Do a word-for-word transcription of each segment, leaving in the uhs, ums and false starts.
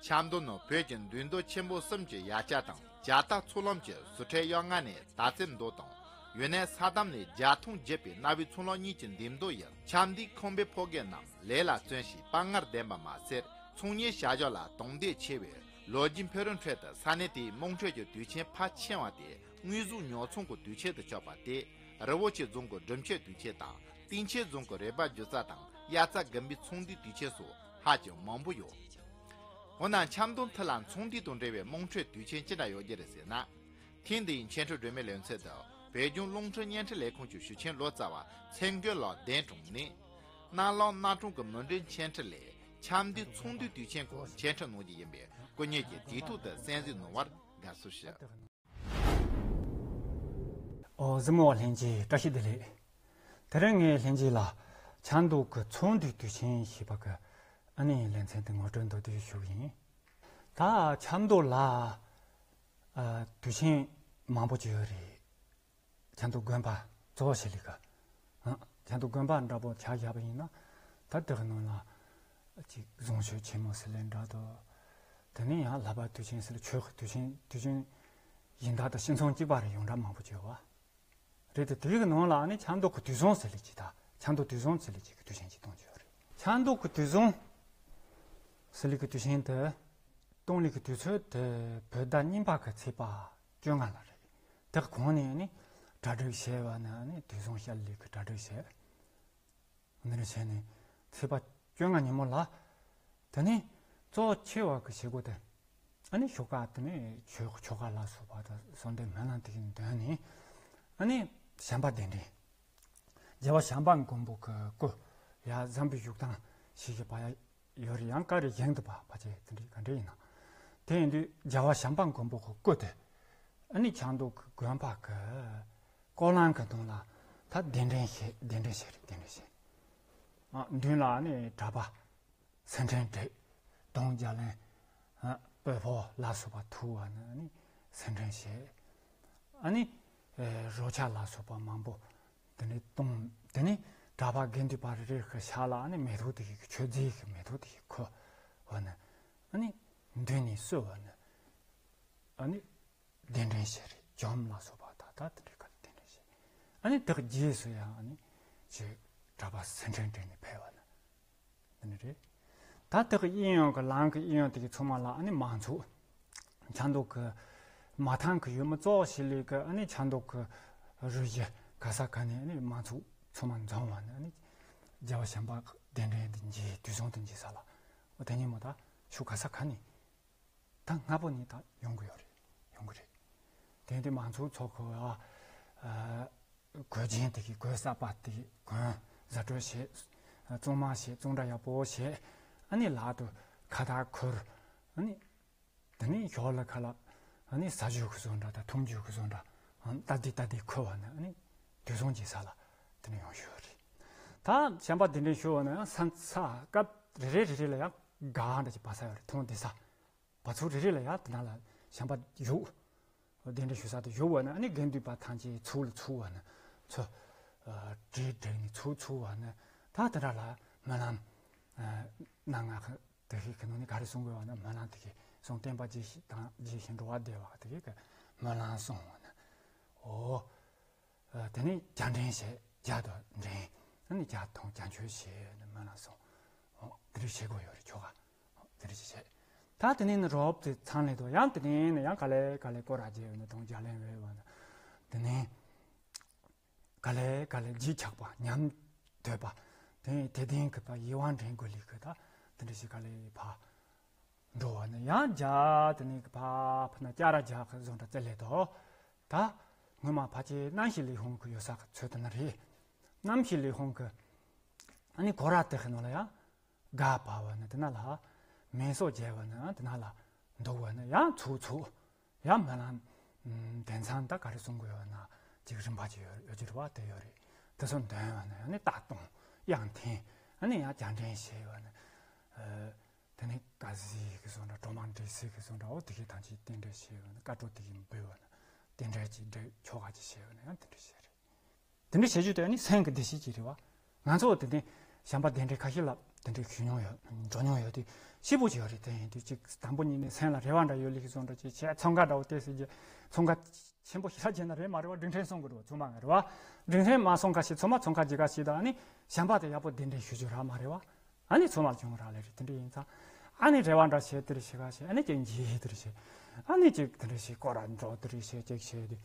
ཆབ་མདོ་ནི་བོད་ཀྱི་འདུས་མདོ་ཆེན་པོ་གསུམ་གྱི་ཡ་གྱལ་དང་ཇ་རྟ་ཚོ་ལམ་གྱི་ཟུར་ཁྲལ་གཡག་རྔ་ནས་དར་རྩེ་མདོ་དང་། ཡུན་ནན་ས་དམ་ནས་རྒྱ་ཐང་བརྒྱུད་པའི་གནའ་བོའི་ཚོ་ལམ་གཉིས་ཀྱི་འདུས་མདོ་ཡིན། ཆབ་མདོའི་ཁང་པའི་ཕོ་རྒོད་རྣམས་ལས་ལ་བརྩོན་ཞིང་དཔའ་ངར་ལྡན་པ་མ་ཟད། ཚོང་གཉེར་བྱ་གཞག་ལ་དང་དོད་ཆེ་བས། ལོ་རྒྱུས་འཕེལ་རིམ་ཁྲོད་དུ་ས་གནས་དེའི་དམངས་ཁྲོད་ཀྱི་དུས་ཆེན་ཕལ་ཆེ་བ་དེ་དངོས་ཟོག་ཉོ་ཚོང་གི་དུས་ཆེན་དུ་ཆགས་པ་སྟེ། རི་བོ་ཆེ་རྫོང་གི་སྒྲུབ་མཆོད་དུས་ཆེན་དང་། གཏིང་ཆེན་རྫོང་གི་རས་པ་རྒྱུ་རྩ་དང་དབྱར་རྩྭ་དགུན་འབུའི་ཚོང་འདུས་དུས་ཆེན་སོགས་ཧ་ཅང་མང་པོ་ཡོད། འོ་ན་ཆབ་མདོ་མཐིལ་ལ་ཚོང་འདུས་དང་འབྲེལ་བའི་དམངས་ཁྲོད་དུས་ཆེན་ཅི་འདྲ་ཡོད་རྒྱུ་རེད་ཟེར་ན། ཐེངས་འདིའི་འཆད་ཁྲིད་སྒྲོན་མེའི་ལེ་ཚན་དུ་བོད་ལྗོངས་རླུང་འཕྲིན་བརྙན་འཕྲིན་ལས་ཁུངས་ཀྱི་ཞུ་མཁན་ལོ་ཙཱ་བ་ཚེ་མགོན་ལགས་གདན་དྲངས་ནས། གནམ་ལངས་གནམ་གྲང་གི་མུ་འབྲེལ་འཆད་ཁྲིད་ལས་ཆབ་མདོའི་ཚོང་འདུས་དུས་ཆེན་སྐོར་འཆད་ཁྲིད་གནང་རྒྱུ་ཡིན་པས། སྐུ་ཉིད་ཀྱིས་དུས་ཐོག་ཏུ་གསན་གཟིགས་གནང་བར་དགའ་བསུ་ཞུ། ཨོ་གཟིགས་མོ་བ་ལྷན་རྒྱས་བཀྲ་ཤིས་བདེ་ལེགས། དེ་རིང་ངས་ལྷན་རྒྱས་ལ་ཆབ་མདོ་གི་ཚོང་འདུས་དུས་ཆེན་ཞེས་པ་གི་ཨ་ནི་ལེ་ཚན་དེ་ངོ་སྤྲོད་མདོར་བསྡུས་ཞུ་གི་ཡིན། ད་ཆབ་མདོ་ལ་ཨ་དུས་ཆེན་མང་པོ་ཅིག་ཡོད་རེད། ཆབ་མདོ་དགོན་པ་གཙོ་བོ་ཞིག་ལས་ཀ་ཨ་ཆབ་མདོ་དགོན་པ་འདྲ་པོ་ཆ་བཞག་པ་ཡིན་ན། ད་དེ་གི་ནང་ལ་ཅིག་གཟུངས་ཆོས་ཆེན་མོ་ཟེར་ལེ་འདྲ་དོ། དེ་ནས་ཡང་བསླབ་པ་དུས་ཆེན་ཟེར་ལེ་ཆོས་ཀྱི་དུས་ཆེན་དུས་ཆེན་གཞན་དག་དང་ཕྱི་མཚམས་གཅིག་པ་རེ་ཡོངས་གྲགས་མང་པོ་བྱེད་བ། རེད་དེ་དེ་གི་ནང་ལ་ནི་ཆབ་མདོ་གི་དུས་བཟང་ཟེར་ལེ་ཅིག་ད་ཆབ་མདོ་དུས་བཟང་ཟེར་ལེ་ཅིག་གི་དུས་ཆེན་ཅིག་གཏོང་གི་ཡོད་རེད། ཆབ་མདོ་གི་དུས་བཟང་ཟེར་ལེ་གི་དུས་ཆེན་དེ་གཏོང་ལེ་གི་དུས་ཚོད་དེ་བོད་ཟླ་གཉིས་པ་གི་ཚེས་པ་བཅོ་ལྔ་ལ་རེད། དེ་གི་གོང་ནས་ནི་གྲ་སྒྲིག་བྱས་བ་ནི་ནི་དུས་བཟང་ཤར་ལེ་གི་གྲ་སྒྲིག་བྱས། འདི་འདྲ་བྱས་ནས་ཚེས་པ་བཅོ་ལྔ་ཉིན་མོ་ལ། དེ་ནས་གཙོ་ཆེ་བ་གི་བྱེད་སྒོ་དེ་ཨ་ནི་ཆོ་ག་དེ་ནས་ཆོ་ཆོ་ག་ལ་སོགས་པ་དང་གསོལ་འདེབས་སྨོན་ལམ་དེ་གི་འདོན་ནས་ཨ་ནི་བྱམས་པ་གདན་འདྲེན། རྒྱལ་བ་བྱམས་པ་མགོན་པོ་གི་སྐུ་ཡ་བཟང་པོའི་བཞུགས་སྟངས་ཤིག་གི་བ་ཡ་ཡོད་རེད། ཡང་བཀའ་རེ་བཞེངས་འདུག་པ་ཕལ་ཆེར་དེ་འདྲའི་ག་འདྲ་ཡིན་ན། དེ་ཡིན་དུས་རྒྱལ་བ་བྱམས་པ་མགོན་པོ་གི་སྐུ་དེ་ཨ་ནི་ཆབ་མདོ་གི་དགོན་པ་གི་སྐོར་ལམ་གི་དོན་ལ་ད་གདན་འདྲེན་བྱེད་གདན་འདྲེན་བྱེད་རེད། གདན་འདྲེན་བྱེད། ཨ་མདུན་ལ་ནི་གྲྭ་པ་སེར་ཕྲེང་བསྒྲིགས། གདུང་རྒྱ་ལན། ཨ་སྤོས་ཕོར་ལ་སོགས་པ་འཐུ་བ་ནི་ནི་སེར་ཕྲེང་བྱེད། ཨ་ནི་ཨེ་རོལ་ཆ་ལ་སོགས་པ་མང་པོ་དེ་ནི་གཏོང་། དེ་ནི་གྲྭ་པ་དགེ་འདུན་པ་རེ་རེ་གི་ཕྱག་ལ་ཨ་ནི་མེ་ཏོག་དེ་གི་མཆོད་རྫས་ཀྱི་མེ་ཏོག་དེ་གི་ཁུ་བ་ནི་ཨ་ནི་མདུན་ནས་གསོལ་བ་ནི་ཨ་ནི། གདན་འདྲེན་བྱེད་རེད། འཇོམས་ལ་སོགས་པ་ད་ལྟ་དེ་འདྲའི་ཁ་ལ་གདན་འདྲེན་བྱེད། ཨ་ནི་དེ་གི་རྗེས་སུ་ཡང་ཨ་ནི་ཅིག་གྲྭ་པ་སེར་ཕྲེང་བསྒྲིགས་ནས་ཕེབས་པ་ནི་འདི་ནི་རེད། ད་དེ་གི་གཡས་གཡོན་གི་ལམ་གི་གཡས་གཡོན་དེ་གི་ཚང་མ་ལ་ཨ་ནི་མང་ཚོགས་ཆབ་མདོ་གི་མ་ཐང་གི་ཡུལ་མི་གཙོ་བོ་ཞིག་ལས་གི་ཨ་ནི་ཆབ་མདོ་གི་རུ་བཞི་ག་ས་ག་ནས་ཨ་ནི་མང་ཚོགས་ཚང་མ་འཛོམས་པ་ནི་ཨ་ནི་རྒྱལ་བ་བྱམས་པ་གདན་འདྲེན་དུ་མཇལ། དུས་བཟང་དུ་མཇལ་ས་ལ་འོ་དེ་ཉིན་མོ་ད་ཕྱོགས་ག་ས་ག་ནས། ད་སྔ་པོ་ནས་ད་ཡོང་གི་ཡོད་རེད། ཡོང་གི་རེད། དེ་དུས་མང་ཚོགས་ཚོགས་ཁག་ཨ་གོས་ཆེན་དེ་གི་གོས་གསར་པ་དེ་གོན་བཟའ་སྤྲོད་བྱེད། གཙང་མ་བྱེད། གཙང་སྦྲ་ཡག་པོ་བྱེད། ཨ་ནི་ལག་ཏུ་ཁ་བཏགས་འཁུར། ཨ་ནི་དེ་ནས་ཞོར་ལ་ཁ་ལ་ཨ་ནི་ཟ་རྒྱུ་གི་བཟོ་འདྲ་དང་འཐུང་རྒྱུ་གི་བཟོ་འདྲ་ཨ་ནི་སྟབས་བདེ་སྟབས་བདེ་འཁུར་བ་ནི་ཨ་ནི་དུས་བཟང་གི་ས་ལ་དེ་ནས་ཡོང་ཞུ་ཡོད་རེད། ད་བྱམས་པ་གདན་འདྲེན་ཞུ་བ་ནི་ཡང་ས་ས་སྐབས་རེ་རེ་རེ་རེ་ལ་ཡང་སྒར་འདྲ་ཅིག་བབས་ས་ཡོད་རེད། ཐོང་བསྡད་ས། བ་ཚུགས་རེ་རེ་ལ་ཡང་དེ་ན་ལ་བྱམས་པ་བཞུགས། གདན་འདྲེན་ཞུ་ས་དེ་བཞུགས་པ་ན་ཨ་ནི་དགེ་འདུན་པ་ཐམས་ཅད་ཚུར་ལ་ཚུར་བ་ན་ཚུར་གྲལ་བསྒྲིགས་ནས་ཚུར་ཚུར་བ་ན་ད་དེ་འདྲ་ལ་སྨོན་ལམ་གནང་ང་གི་དེ་ཤིག་གི་ནང་ནས་ག་རེ་གསུང་དགོས་བ་ན་སྨོན་ལམ་དེ་གི་གསུང་བསྟན་པ་རྒྱས་ཤིང་དང་རྒྱས་ཤིང་འགྲོ་བ་བདེ་བ་དེ་གི་གི་སྨོན་ལམ་གསུང་བ་ན་ཨོ། དེ་ནས་རྒྱ་འདྲེན་བྱས། རྒྱ་དང་འདྲེན། ཨ་ནི་རྒྱ་ཐོང་རྒྱ་མཆོད་བྱས་ནས་སྨོན་ལམ་སོང་། འོ་དེ་རིགས་བྱེད་དགོས་ཡོད་རེད། ཆོ་ག་འོ་དེ་རིགས་བྱས། ད་དེ་ནས་ནི་རོབ་དེ་ཚང་ལེ་དོ་ཡང་དེ་ནས་ནི་ཡང་ག་ལེ་ག་ལེ་སྐོར་ར་རྒྱས་ནས་དང་རྒྱ་ལན་བས་བ་ན་དེ་ནས་ག་ལེ་ག་ལེ་རྗེས་ཆགས་པ་ཉམས་དོད་པ་དེ་དེ་ལྡན་གི་པ་ཡིད་དབང་འདྲེན་དགོས་ལེ་གི་ད་དེ་འདྲ་ཞིག་ག་ལེ་ཕ། འགྲོ་བ་ནི་ཡང་རྒྱ་དེ་ནས་ཕ་ཕ་ན་སྐྱ་ར་རྒྱ་གི་བཟོ་འདྲ་བཙལ་ལེ་དོ། ད་སྔོན་མ་ཕ་ཆེ་གནམ་གཤིས་ལས་ཁུངས་གི་ཡོད་ས་གི་ཚོད་དེ་ན་རེད། གནམ་གཤིས་ལས་ཁུངས་གི་ཨ་ནི་གོ་ར་དེ་ཁི་ནང་ལ་ཡང་སྒར་བབས་པ་ནི་དེ་ན་ལ་མེ་སོགས་རྒྱས་པ་ནི་དེ་ན་ལ་འདུག་པ་ནི་ཡང་ཚུགས་ཚུགས་ཡང་སྨོན་ལམ་དེང་སང་ད་ག་རེ་གསུང་དགོས་ཡོད་ན་ཅིག་རིམ་པ་ཅིག་ཡོད་ཡོད་ཀྱི་རེད་བ། དེ་ཡོད་རེད། དེ་ཚོ་འདོན་པ་ནི་ཡང་ནི་རྟ་གཏོང་དབྱངས་འཐེན་ཨ་ནི་ཡང་རྒྱ་འདྲེན་བྱས་པ་ནི། དེ་ནས་ཀ་ཟི་གི་བཟོ་འདྲ་གྲོ་མ་འབྲས་སིལ་གི་བཟོ་འདྲ་འོ་དེ་གའི་ཐང་ཆེན་རྟེན་འབྲེལ་བྱས་པ་ན་བཀའ་གྲོས་དེ་གའི་འབུལ་བ་ན་རྟེན་འབྲེལ་གྱི་འབྲེལ་ཆོ་ག་ཅིག་བྱས་པ་ན་ཡང་དེ་འདྲ་བྱས་རེད། དེ་འདྲ་བྱེད་རྒྱུ་དེ་ནི་སེམས་ཀྱི་བདེ་སྐྱིད་ཅིག་རེད་བ། ང་ཚོ་དེ་ནས་ བྱམས་པ་གདན་འདྲེན་ཁ་ཤས་ལ་དེ་འདྲའི་ཞུ་མྱོང་ཡོད། འགྲོ་མྱོང་ཡོད་དུས་སྐྱིད་པོ་ཅིག་ཡོད་རེད། དེ་ཡིན་དུས་ཅིག་དང་པོ་ཉིད་ནས་སེམས་ལ་རེ་བ་འདྲ་ཡོད་ལེ་ཞིག་བཟོ་འདྲ་ཅིག་བྱས། ཚོང་ཁང་འདྲ་བོ་དེ་ཟེར་གྱི་ཚོང་ཁང་ཆེན་པོ་ཞེ་དྲག་བྱས་ན་རེད་མ་རེད་བ། འགྲིག་མཁན་སོང་གི་རེད་བ། ཚང་མ་རེད་བ། འགྲིག་མཁན་མ་སོང་ཁ་ཤས་ཚང་མ་ཚོང་ཁང་ཅིག་ཁ་ཤས་དང་ཨ་ནི་བྱམས་པ་དེ་ཡག་པོ་གདན་འདྲེན་ཞུ་རྒྱུ་རག་མ་རེད་བ། ཨ་ནི་ཚང་མ་བྱུང་རག་ལེ་རེད། དེ་འདྲ་ཡིན་ཙང་ཨ་ནི་རེ་བ་འདྲ་བྱས་དེ་རེད་ཞིག་ཁ་ཤས། ཨ་ནི་ཅིག་འཇིགས་དེ་རེད་ཞིག་ཨ་ནི་ཅིག་དེ་འདྲ་ཞིག་སྐོར་ར་འགྲོ་དེ་རེད་ཞིག་ཅིག་བྱས་དུས།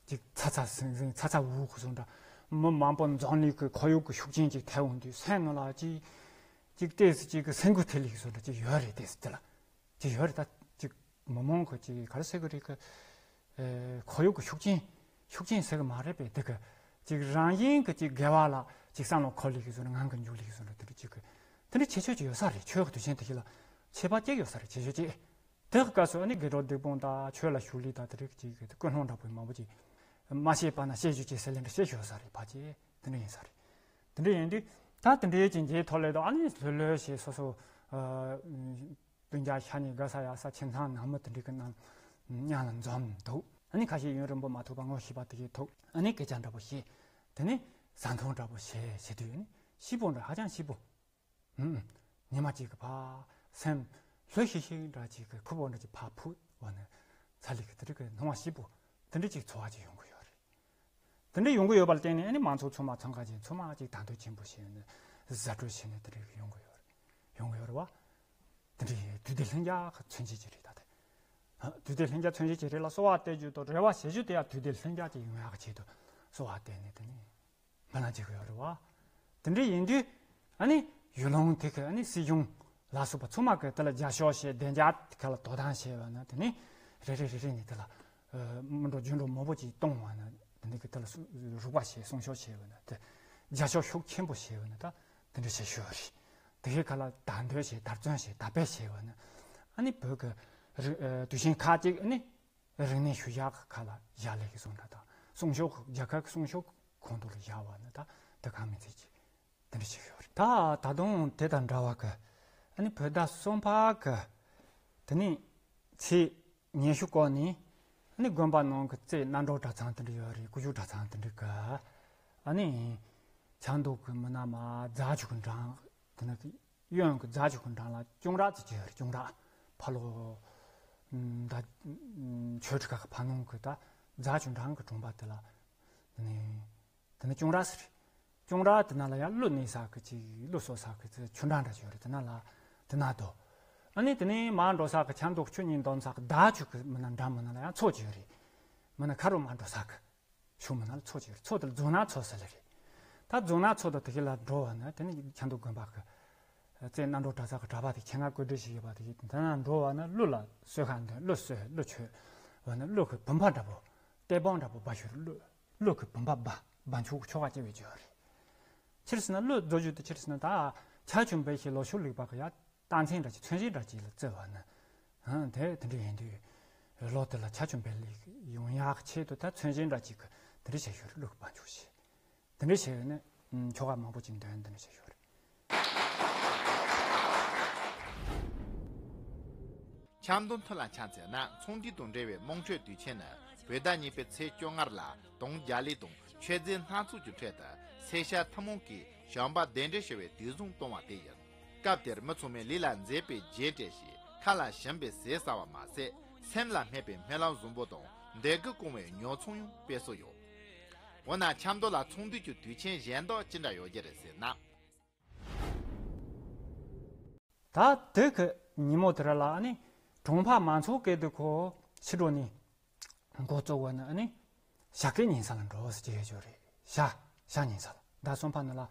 ཅིག་ཚ་ཚ་ཟིང་ཟིང་ཚ་ཚ་འུར་འུར་སོང་འདྲ། མི་མང་པོ་འཛོམས་ནས་ཀྱི་ཁོར་ཡུག་གི་ཤུགས་རྐྱེན་ཅིག་ཐེབས་འོང་དུས་སེམས་ནང་ལ་ཅིག་ཅིག་ཏོག་ཙམ་ཅིག་གི་སེམས་འགུལ་ཐེབས་ལེ་ཞིག་བཟོ་འདྲ་ཅིག་ཡོད་རེད། ཏོག་ཙམ་དེ་ལ་ཅིག་ཡོད་རེད། ད་ཅིག་མི་མང་གི་ཅིག་ག་རེ་ཟེར་གི་རེད་གི། ཨེ། ཁོར་ཡུག་གི་ཤུགས་རྐྱེན་ཤུགས་རྐྱེན་ཟེར་གི་མ་རེད་པས། དེ་གི་ཅིག་རང་བཞིན་གི་ཅིག་དགེ་བ་ལ་ཅིག་བསམ་བློ་འཁོར་ལེ་ཞིག་བཟོ་འདྲ། ངང་གིས་འཇུག་ལེ་ཞིག་བཟོ་འདྲ། དེ་འདྲ་ཅིག་གི་དེ་འདྲ་བྱེད་ཆོག་ཅིག་ཡོད་ས་རེད། ཆོས་ཀྱི་དུས་ཆེན་དེ་ཞིག་ལ་ཁྱད་པར་ཅིག་ཡོད་ས་རེད། བྱེད་ཆོག་ཅིག་དེ་གི་སྐབས་སུ་ཨ་ནི་དགེ་སྦྱོར་སྡིག་སྤོང་དང་ཆོས་ལ་ཞུགས་ལེ་དང་དེ་རིགས་ཀྱི་ཀུན་སློང་འདྲ་པོ་མང་པོ་ཅིག་མ་བཤད་པ་ན་བཤད་རྒྱུ་ཅིག་ཟེར་ལེ་འདྲ་བཤད་ཞོར་ས་རེད། ཕལ་ཆེར་དེ་འདྲ་ཡིན་ས་རེད། དེ་འདྲ་ཡིན་དུས་ད་དེ་འདྲའི་ཅིག་འགྱེལ་ཐོག་ལེ་དང་ཨ་ནི་ལྷོད་ལྷོད་བྱས་སོ་སོ་ཨ་སྤུན་ཀྱག་ཤ་ཉེ་དགའ་ས་ཡག་ས་ཁྱིམ་ཚང་ནང་མི་དེ་འདྲའི་གི་ནང་མཉམ་ལ་འཛོམས་འདུག་ཨ་ནི་ཁ་ཤས་ཡུན་རིང་པོ་མ་ཐུག་པ་ངོ་ཤེས་པ་དེ་གས་ཐུག་ཨ་ནི་སྐད་ཆ་འདྲ་པོ་བཤད། དེ་ནས་བཟའ་འཐུང་འདྲ་པོ་བྱས་བྱེད་དུས་ཨ་ནི་སྐྱིད་པོ་འདྲ། ཧ་ཅང་སྐྱིད་པོ། ཨུམ། ཉི་མ་གཅིག་གི་ཕར་སེམས་ལྷོད་ཤིག་ཤིག་འདྲ་ཅིག་གི་ཁུ་བོ་འདྲ་ཅིག་ཕར་ཕུད་པ་ནི་ཚ་ལི་གི་དེ་རིགས་ཀྱི་སྣང་བ་སྐྱིད་པོ་དེ་འདྲ་ཅིག་ཚོར་བ་ཅིག་ཡོང་གི་ཡོད་རེད། དེ་འདྲ་ཡོང་གི་ཡོད་པ་ལ་བརྟེན་ནས་ཨ་ནི་མང་ཚོགས་ཚང་མ་འཚང་ཁ་ཅན། ཚང་མ་ཅིག་དང་དོད་ཆེན་པོ་བྱས་ནས་བཟའ་སྤྲོ་བྱས་ནས་དེ་འདྲ་ཡོང་གི་ཡོད་རེད། ཡོང་གི་ཡོད་རེད་བ། དེ་འདྲ་ཡིན་དུས་དེ་ལྷིང་འཇགས་ཀྱི་མཚོན་བྱེད་ཅིག་རེད། ད་དེ་དུས་དེ་ལྷིང་འཇགས་མཚོན་བྱེད་ཅིག་རེད་ལ། གསོལ་བ་བཏབ་རྒྱུ་དང་རེ་བ་བྱེད་རྒྱུ་དེ་ཡང་དུས་དེ་ལྷིང་འཇགས་ཅིག་ཡོང་ཡག་གི་ཆེད་དུ་གསོལ་བ་བཏབ་ནས་དེ་ནས། སྨོན་ལམ་བྱེད་ཀྱི་ཡོད་རེད་བ། དེ་འདྲ་ཡིན་དུས་ཨ་ནི་ཡུལ་ལུང་དེ་གི་ཨ་ནི་སྲིད་གཞུང་ལ་སོགས་པ་ཚང་མ་གི་དེ་ལ་རྒྱབ་སྐྱོར་བྱས། བདེ་འཇགས་དེ་ག་ལ་དོ་དམ་བྱས་པ་ན། དེ་ནས་རེ་རེ་རེ་རེ་ནས་དེ་ལ་ཨ་མི་འགྲོ་རྒྱུ་འགྲོ་མང་པོ་ཅིག་གཏོང་བ་ན། དེ་འདྲ་གི་དེ་ལ་སུ་རོགས་པ་བྱས། སྲུང་སྐྱོབ་བྱས་པ་ན། དེ་རྒྱབ་སྐྱོར་ཤུགས་ཆེན་པོ་བྱས་པ་ན། ད་དེ་འདྲ་བྱེད་ཤོག་རེད། དེ་གི་ག་ལ་དར་འདོན་བྱས། དར་བརྩོན་བྱས། དར་སྤེལ་བྱས་པ་ན། ཨ་ནི་བོད་གི་རི་ཨ་དུས་ཆེན་ཁག་ཅིག་ཨ་ནི། རིག་གནས་ཤུལ་བཞག་གི་ཁ་ལ་བཞག་ལེ་གི་སོང་འདྲ་དང་། སྲུང་སྐྱོབ་རྒྱལ་ཁབ་ཀྱི་སྲུང་སྐྱོབ་ཁོངས་གཏོགས་ལ་བཞག་པ་ནི་ད་དེ་གང་མི་ཚེ་གཅིག་དེ་འདྲ་ཞིག་ཡོད་རེད། ད་ད་དུང་དེ་དང་འདྲ་བ་གི་ཨ་ནི་བོད་ཟླ་གསུམ་པ་གི་དེ་ནས་ཚེས་ཉི་ཤུ་སྐོར་ནས་ཨ་ནི་དགོན་པ་ནང་གི་རྩེ་རྣམ་གྲོལ་གྲྭ་ཚང་དེ་འདྲ་ཡོད་རེད། སྐུ་བཞུགས་གྲྭ་ཚང་དེ་འདྲ་གི་ཨ་ནི་ཆབ་མདོ་གི་མི་སྣ་མར་རྫ་ཆུ་གི་འགྲམ་དེ་ན་གི་གཡོན་གྱི་རྫ་ཆུ་གི་འགྲམ་ལ་ལྕང་ར་ཟེར་གྱི་ཡོད་རེད། ལྕང་ར་ཕ་ལོ། ཨ་ད་ཆོས་ཁྲི་ཁ་གི་ཕ་ནང་གི་ད་རྫ་ཆུ་འགྲམ་གི་གྲོང་པ་དེ་ལ་དེ་ནས་དེ་ནས་ལྕང་ར་ཟེར། ལྕང་ར་དེ་ན་ལ་ཡང་ཀླུ་གནས་ས་གི་ཅིག་ཀླུ་གསོ་ས་གི་ཆུ་འགྲམ་འདྲ་ཅིག་ཡོད་རེད། དེ་ན་ལ་དེ་ན་དོ། ཨ་ནི་དེ་ནས་མར་འགྲོ་ས་གི་ཆབ་མདོ་ཆུ་གཉིས་འདོམ་ས་གི་ཟླ་ཆུ་གི་མི་ན་འགྲམ་མི་ན་ལ་ཡང་མཚོ་ཅིག་ཡོད་རེད། མི་ན་ཁ་རུ་མར་འགྲོ་ས་གི་ཆུ་མི་ན་ལ་མཚོ་ཅིག་ཡོད་རེད། མཚོ་དེ་ལ་རྫོང་ནག་མཚོ་ཟེར་ལེ་རེད། ད་རྫོང་ནག་མཚོ་དང་དེ་གི་ལ་འགྲོ་བ་ན་དེ་ནི་ཆབ་མདོ་དགོན་པ་གི་རྩེ་རྣམ་གྲོལ་གྲྭ་ཚང་གི་གྲྭ་པ་དེ་ཆེད་མངགས་བཀོད་སྒྲིག་ཞིག་ཡོད་པ་དེ་གི་དེ་ན་འགྲོ་བ་ན་ཀླུ་ལ་གསོལ་ཁ་འདོན། ཀླུ་གསོལ། ཀླུ་མཆོད་བ་ན་ཀླུ་གི་བུམ་པ་འདྲ་པོ་གཏེར་སྤང་འདྲ་པོ་སྦ་ཤོར། ཀླུ་ཀླུ་གི་བུམ་པ་སྦ་སྦ་འཆུག་གི་ཆོ་ག་བྱེད་པའི་ཅིག་ཡོད་རེད། ཕྱིར་ཟེར་ན་ཀླུ་རྫོགས་རྒྱུ་དེ་ཕྱིར་ཟེར་ན་ད་ཆར་ཆུ་འབེལ་ཞིང་ལོ་ཕྱུགས་ལེགས་པ་གི་ཡ། རྟགས་མཚན་འདྲ་ཅིག་མཚོན་བྱེད་འདྲ་ཅིག་ལ་བརྩི་བ་ནི། ཧང་དེ་དེ་འདྲ་ཡིན་དུས། ལོ་དེ་ལ་ཆར་ཆུ་འབེལ་ཡོང་ཡག་ཆེད་དུ་ད་མཚོན་བྱེད་འདྲ་ཅིག་གི་དེ་འདྲ་བྱེད་ཤོར། ཀླུ་གི་བ་འཇུག་བྱེད། དེ་འདྲ་བྱས་ནས་ཆོ་ག་མང་པོ་ཅིག་འདོན། དེ་འདྲ་བྱེད་ཤོར། ཆབ་མདོ་མཐུན་ལ་ཆ་མཚོན་ན་ཚོང་འབྲེལ་དང་འབྲེལ་བའི་དམངས་ཁྲོད་དུས་ཆེན་ནི་བོད་ཟླ་གཉིས་པའི་ཚེས་བཅོ་ལྔ་ལ་དུང་རྒྱ་གླིང་དང་མཆོད་རྫས་སྣ་ཚོགས་ཀྱི་ཁྲོད་དུ་སེར་སྐྱ་ཐུན་མོང་གིས་བྱམས་པ་གདན་འདྲེན་ཞུ་བའི་དུས་བཟང་གཏོང་བ་དེ་ཡིན། སྐབས་དེར་མི་ཚང་མས་ལུས་ལ་མཛེས་པའི་རྒྱན་སྤྲས་ཤིང་ཁ་ལ་ཞིམ་པའི་ཟས་ཟ་བ་མ་ཟད། སེམས་ལ་སྨད་པའི་སྨོན་ལམ་བཟང་པོ་དང་འདོད་དགུ་སྐོང་བའི་ཉོ་ཚོང་ཡང་སྤེལ་སྲོལ་ཡོད། འོ་ན་ཆབ་མདོ་ལ་ཚོང་འདུས་ཀྱི་དུས་ཆེན་གཞན་དག་ཅི་འདྲ་ཡོད་རྒྱུ་རེད་ཟེར་ན། ད་དེ་གི་ཉིན་མོ་དེ་ར་ལ་ཨ་ནི་གྲོང་པ་མང་ཚོགས་སྐད་དུ་ཁོ་ཕྱི་དྲོ་ནས་འགོ་བཙུགས་པ་ནི་ཨ་ནི་ཞག་གི་ཉིན་ས་ལ་འགྲོ་ཟེར་གྱི་ཡོད་ཅོ་རེད། ཞག་ཞག་ཉིན་ས་ལ་ཟླ་གསུམ་པ་ནི་ལ་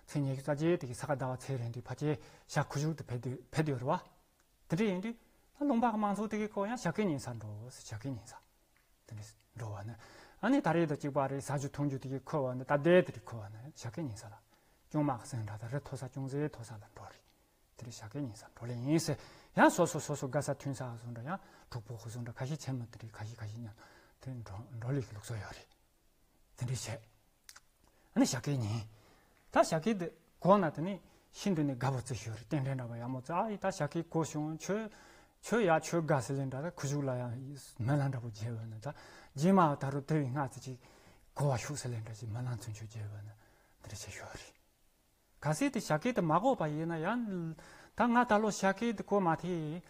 ཚེས་ཉི་ཤུ་རྩ་བརྒྱད་དེ་གི་ས་ག་ཟླ་བ་ཚེས་རིང་དུས་ཕལ་ཆེར་ཞག་ཁུ་བྱུག་ཏུ་ཕེབས་དུས་ཕེབས་དུས་རེད་བ། དེ་འདྲ་ཡིན་དུས་ད་ལུང་པ་གི་མང་ཚོགས་དེ་གི་ཁོ་ཡང་ཞག་གི་ཉིན་ས་འགྲོ་ཟེར། ཞག་གི་ཉིན་ས། དེ་འདྲ་འགྲོ་བ་ནི། ཨ་ནི་ད་རེས་དང་གཅིག་པ་རེད། ཟ་རྒྱུ་འཐུང་རྒྱུ་དེ་གི་ཁོ་བ་ནི་ད་ལྟའི་དེ་རིགས་ཁོ་བ་ནི་ཞག་གི་ཉིན་ས་ལ། ཅུང་མ་གི་སེང་འདྲ་ད་རེ་མཐོ་ས་ཅུང་ཟད་མཐོ་ས་ལ་འགྲོ་རེད། དེ་རིགས་ཞག་གི་ཉིན་ས་འགྲོ་ལེ་ཡིན་ཟེར། ཡང་སོ་སོ་སོ་སོ་དགའ་ས་ཐོན་ས་བཟོ་འདྲ་ཡང་གྲོགས་པོ་ཁོ་བཟོ་འདྲ་ཁ་ཤས་ཆེན་མོ་དེ་རིགས་ཁ་ཤས་ཁ་ཤས་མཉམ་དུ་འགྲོ་ལེ་གི་ལུགས་སྲོལ་ཡོད་རེད། དེ་འདྲ་བྱས། ཨ་ནི་ཞག་གི་ཉིན། ད་ཞག་གི་དེ་གོ་ན་དེ་ནི་ཤིན་ཏུ་ནས་དགའ་པོ་བརྩི་ཞོར་རྟེན་འབྲེལ་འདྲ་པོ་ཡག་མོ་བརྩི། ཨ་ཡི་ད་ཞག་གི་གོ་བྱུང་། ཆོས་ཆོས་ཡ་ཆོས་དགའ་ཟེར་ལེ་འདྲ། ད་ཁུ་བྱུག་ལ་ཡང་སྨོན་ལམ་འདྲ་པོ་རྒྱས་པ་ནི། ད་རྗེས་མ་ད་རུང་དེ་བས་སྔ་ཙི་ཅིག་གོ་བ་ཤུགས་ཟེར་ལེ་འདྲ་ཅིག་སྨོན་ལམ་ཚུན་ཆོད་རྒྱས་པ་ནི་དེ་འདྲ་བྱེད་ཞོར་རེད། གལ་སྲིད་དེ་ཞྭ་སྐད་དེ་མ་གོ་བ་ཡིན་ན་ཡང་། ད་ང་ད་ལོ་ཞྭ་སྐད་དེ་གོ་མ་ཐེ།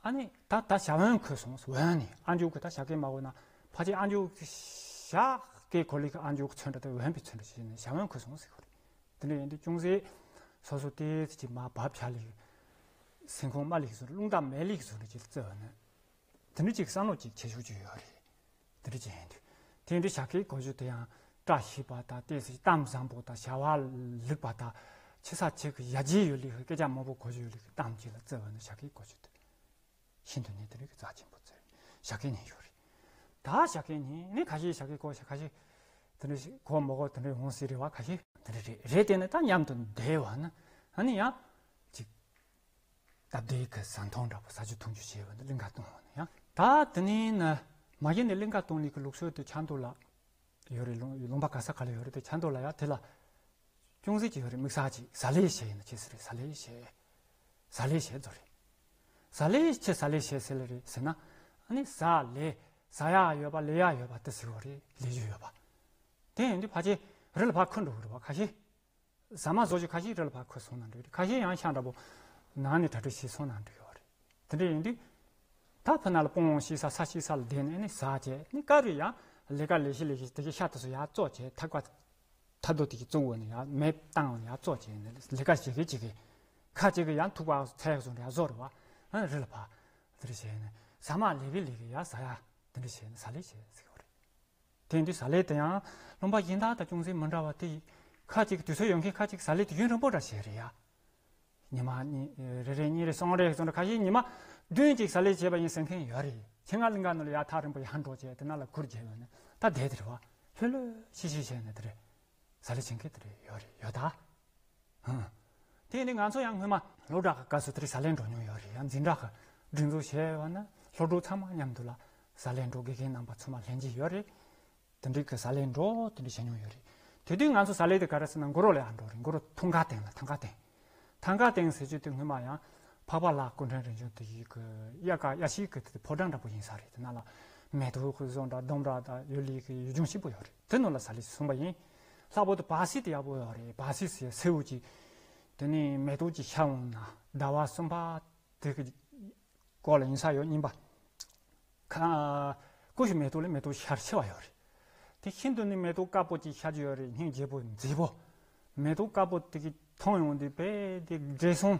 ཨ་ནི་ད་ད་ཞྭ་བོན་ཁོལ་སོང་། བོན་ནི་ཨ་མཆོག་གི་ད་ཞྭ་སྐད་མ་གོ་ན། ཕལ་ཆེར་ཨ་མཆོག་གི་ཞྭ་སྐད་གོ་ལི་གི་ཨ་མཆོག་གི་ཚོན་འདྲ་དེ་བོན་པའི་ཚོན་འདྲ་ཞིག་ནས་ཞྭ་བོན་ཁོལ་སོང་ཟེར་གོ་རེད། དེ་འདྲ་ཡིན་དུས་ཅུང་ཟད་སོ་སོ་ཏོག་ཙམ་ཅིག་མར་བབས་བྱ་ལི། སེམས་ཁོང་དམའ་ལི་གི་བཟོ་འདྲ། རླུང་རྟ་མེད་ལི་གི་བཟོ་འདྲ་ཅིག་བརྩི་བ་ནི། དེ་འདྲ་ཅིག་བསམ་བློ་ཅིག་བྱེད་ཤུགས་ཅིག་ཡོད་རེད། དེ་འདྲ་ཅིག་ཡིན་དུས། དེ་འདྲ་ཞྭ་སྐད་གོ་རྒྱུ་དེ་ཡང་བཀྲ་ཤིས་པ་དང་། ཏོག་ཙམ་གཏམ་བཟང་པོ་དང་། བྱ་བ་ལེགས་པ་དང་། ཆེ་ས་ཆེ་གི་ཡར་རྒྱས་ཡོད་ལི་གི་སྐད་ཆ་མང་པོ་གོ་རྒྱུ་ཡོད་ལི་གི་གཏམ་ཅིག་ལ་བརྩི་བ་ནི་ཞྭ་སྐད་གོ་རྒྱུ་དེ། ཤིན་ཏུ་ནས་དེ་རིགས་ཀྱི་རྩ་ཆེན་པོ་བརྩི་རེད། ཞྭ་སྐད་ཉན་ཡོད་རེད། ད་ཞྭ་སྐད་ཉན་ནི་ཁ་ཤས་ཞྭ་སྐད་གོ་ཤ་ཁ་ཤས་དེ་འདྲ་ཞིག་གོ་མ་གོ་དེ་འདྲ་ཡོང་སྲིད་རེད་བ། ཁ་ཤས་དེ་འདྲ་རེད། རེད་དེ་ནི་ད་མཉམ་དུ་བསྡད་བ་ན་ཨ་ནི་ཡང་ཅིག་སྟབས་བདེ་གི་ཟ་འཐུང་འདྲ་པོ་ཟ་རྒྱུ་འཐུང་རྒྱུ་བྱས་བ་ནི་གླིང་ག་གཏོང་བ་ནི་ཡང་། ད་དེ་ནས་ན་མ་གཞི་ནས་གླིང་ག་གཏོང་ནི་གི་ལུགས་སྲོལ་དེ་ཆབ་མདོ་ལ་ཡོད་རེད། ལུང་ལུང་པ་ག་ས་ག་ལ་ཡོད་རེད། དེ་ཆབ་མདོ་ལ་ཡང་དེ་ལ་ཅུང་ཟད་ཅིག་ཡོད་རེད། དམིགས་བསལ་ཅིག་ཟ་ལེ་བྱས་ཡིན་ན་ཅི་ཟེར་རེད། ཟ་ལེ་བྱས། ཟ་ལེ་བྱས་ཚོ་རེད། ཟ་ལེ་ཅི་ཟ་ལེ་བྱས་ཟེར་ལེ་རེད་ཟེར་ན། ཨ་ནི་ཟ་ལེ། ཟ་ཡག་ཡོད་པ་ལེ་ཡག་ཡོད་པ་དེ་ཟེར་བ་རེད། ལེ་རྒྱུ་ཡོད་པ། དེ་ཡིན་དུས་ཕལ་ཆེར་རི་ལ་ཕར་འཁོར་འགྲོ་གི་རེད་བ། ཁ་ཤས། ཟ་མ་བཟོ་རྒྱུ་ཁ་ཤས་རི་ལ་ཕར་འཁོར་སོང་ན་འགྲིག་རེད། ཁ་ཤས་ཡང་ཤ་འདྲ་པོ་ནང་ནས་གྲ་སྒྲིག་བྱས་སོང་ན་འགྲིག་ཡོད་རེད། དེ་འདྲ་ཡིན་དུས། ད་ཕུ་ན་ལ་སྤུངས་ཤི་ས་ས་ཤི་ས་ལ་བསྡད་ནས་ནི་ཟ་བྱས་ནི་སྐབས་རེ་ཡང་ལས་ཀ་ལས་ཤི་ལས་ཤི་དེ་གི་ཤ་དེ་ཚོ་ཡར་བཙོ་བྱས། ཐག་པ་ཐག་རྡོ་དེ་གི་བཙོ་བོ་ནི་ཡར་མེ་བཏང་བ་ནི་ཡར་བཙོ་བྱས་ནི་ལས་ཀ་བྱེད་གི་བྱེད་གི། ཁ་ཅིག་གི་ཡང་ཐུག་པ་ཚལ་བཟོ་འདྲ་ཡར་བཟོ་རེད་བ། ཨ་རི་ལ་ཕ་དེ་འདྲ་བྱས་ནི་ཟ་མ་ལས་གི་ལས་གི་ཡར་ཟ་ཡ་དེ་འདྲ་བྱས་ནི་ཟ་ལེ་བྱས་ཟེར་གི་རེད། དེ་ཡིན་དུས་ཟ་ལེ་དེ་ཡང་ལུང་པ་གཞན་དག་དང་ཅུང་ཟད་མི་འདྲ་བ་དེ་ཡིན། ཁ་ཅིག་དུས་ཚོད་ཡོད་མཁན་ཁ་ཅིག་ཟ་ལེ་དུས་ཡུན་རིང་པོ་འདྲ་བྱས་རེད་ཡ། ཉི་མ་གཉིས་རེ་རེ་གཉིས་རེ་གསུམ་རེ་གསུམ་རེ་ཁ་ཤས་ཉི་མ་བདུན་ཅིག་ཟ་ལེ་བྱས་པ་ཡིན་ཟེར་མཁན་ཡོད་རེད། ཁྱེད་ང་གླིང་ག་ནང་ལ་ཡར་ཐག་རིང་པོ་ཡར་འགྲོ་བྱས་དེ་ན་ལ་གུར་རྒྱབ་ཡོད་ནས་ད་བསྡད་དེ་རེད་བ། ལྷོད་ལྷོད་ཤིག་ཤིག་བྱས་ནས་དེ་རེད། ཟ་ལེ་བྱེད་མཁན་དེ་རེད་ཡོད་རེད་ཡོད་ད། ཧང་། དེ་ནི་ང་ཚོ་ཡང་སྔོན་མ་སློབ་གྲྭ་གི་སྐབས་སུ་དེར་ཟ་ལེ་འགྲོ་མྱོང་ཡོད་རེད། ཡང་འཛིན་གྲྭ་གི་སྒྲིག་འཛུགས་བྱས་པ་ན་སློབ་ཕྲུག་ཚང་མ་མཉམ་དུ་ལ་ཟ་ལེ་འགྲོ་དགེ་རྒན་རྣམ་པ་ཚང་མ་ལྷན་རྒྱས་ཡོད་རེད། དེ་འདྲའི་གི་ཟ་ལེ་འགྲོ་དེ་འདྲ་བྱེད་མྱོང་ཡོད་རེད། དེ་དུས་ང་ཚོ་ཟ་ལེ་དེ་ག་རེ་ཟེར་ན་མགོ་རོ་ལ་ཡང་འགྲོ་རེད། མགོ་རོ་ཐང་ག་སྟེང་ལ་ཐང་ག་སྟེང་། ཐང་ག་སྟེང་ཟེར་རྒྱུ་དེ་སྔོན་མ་ཡང་འཕགས་པ་ལྷ་སྐུ་ཕྲེང་རིམ་བྱོན་དེ་ཡི་གི་དབྱར་ཁ་དབྱར་ཤིང་གི་དེ་ཕོ་བྲང་འདྲ་པོ་ཡིན་ས་རེད། དེ་ནང་ལ་མེ་ཏོག་གི་བཟོ་འདྲ་ལྡུམ་ར་དང་ཡོད་ལེ་གི་ཡུལ་ལྗོངས་སྐྱིད་པོ་ཡོད་རེད། དེ་ནང་ལ་ཟ་ལེ་གསུངས་པ་ཡིན། ལྷག་པར་དུ་བ་སི་དེ་ཡག་པོ་ཡོད་རེད། བ་སི་ཟེར་སེར་པོ་ཅིག་དེ་ནས་མེ་ཏོག་ཅིག་ཤར་འོང་ན་ཟླ་བ་གསུམ་པ་དེ་གི་སྐོར་ལ་ཡིན་ས་ཡོད། གཉིས་པ། ཁ། ཀུ་ཤུ་མེ་ཏོག་ལས་མེ་ཏོག་ཤར་ཆེ་བ་ཡོད་རེད། དེ་ཤིན་ཏུ་ནི་མེ་ཏོག་དཀར་པོ་ཅིག་ཤར་གྱི་ཡོད་རེད། སྙིང་རྗེ་པོ་མཛེས་པོ། མེ་ཏོག་དཀར་པོ་དེ་གི་མཐོང་ཡོང་དུས་དཔེ་དེ་བགྲེས་སོང་།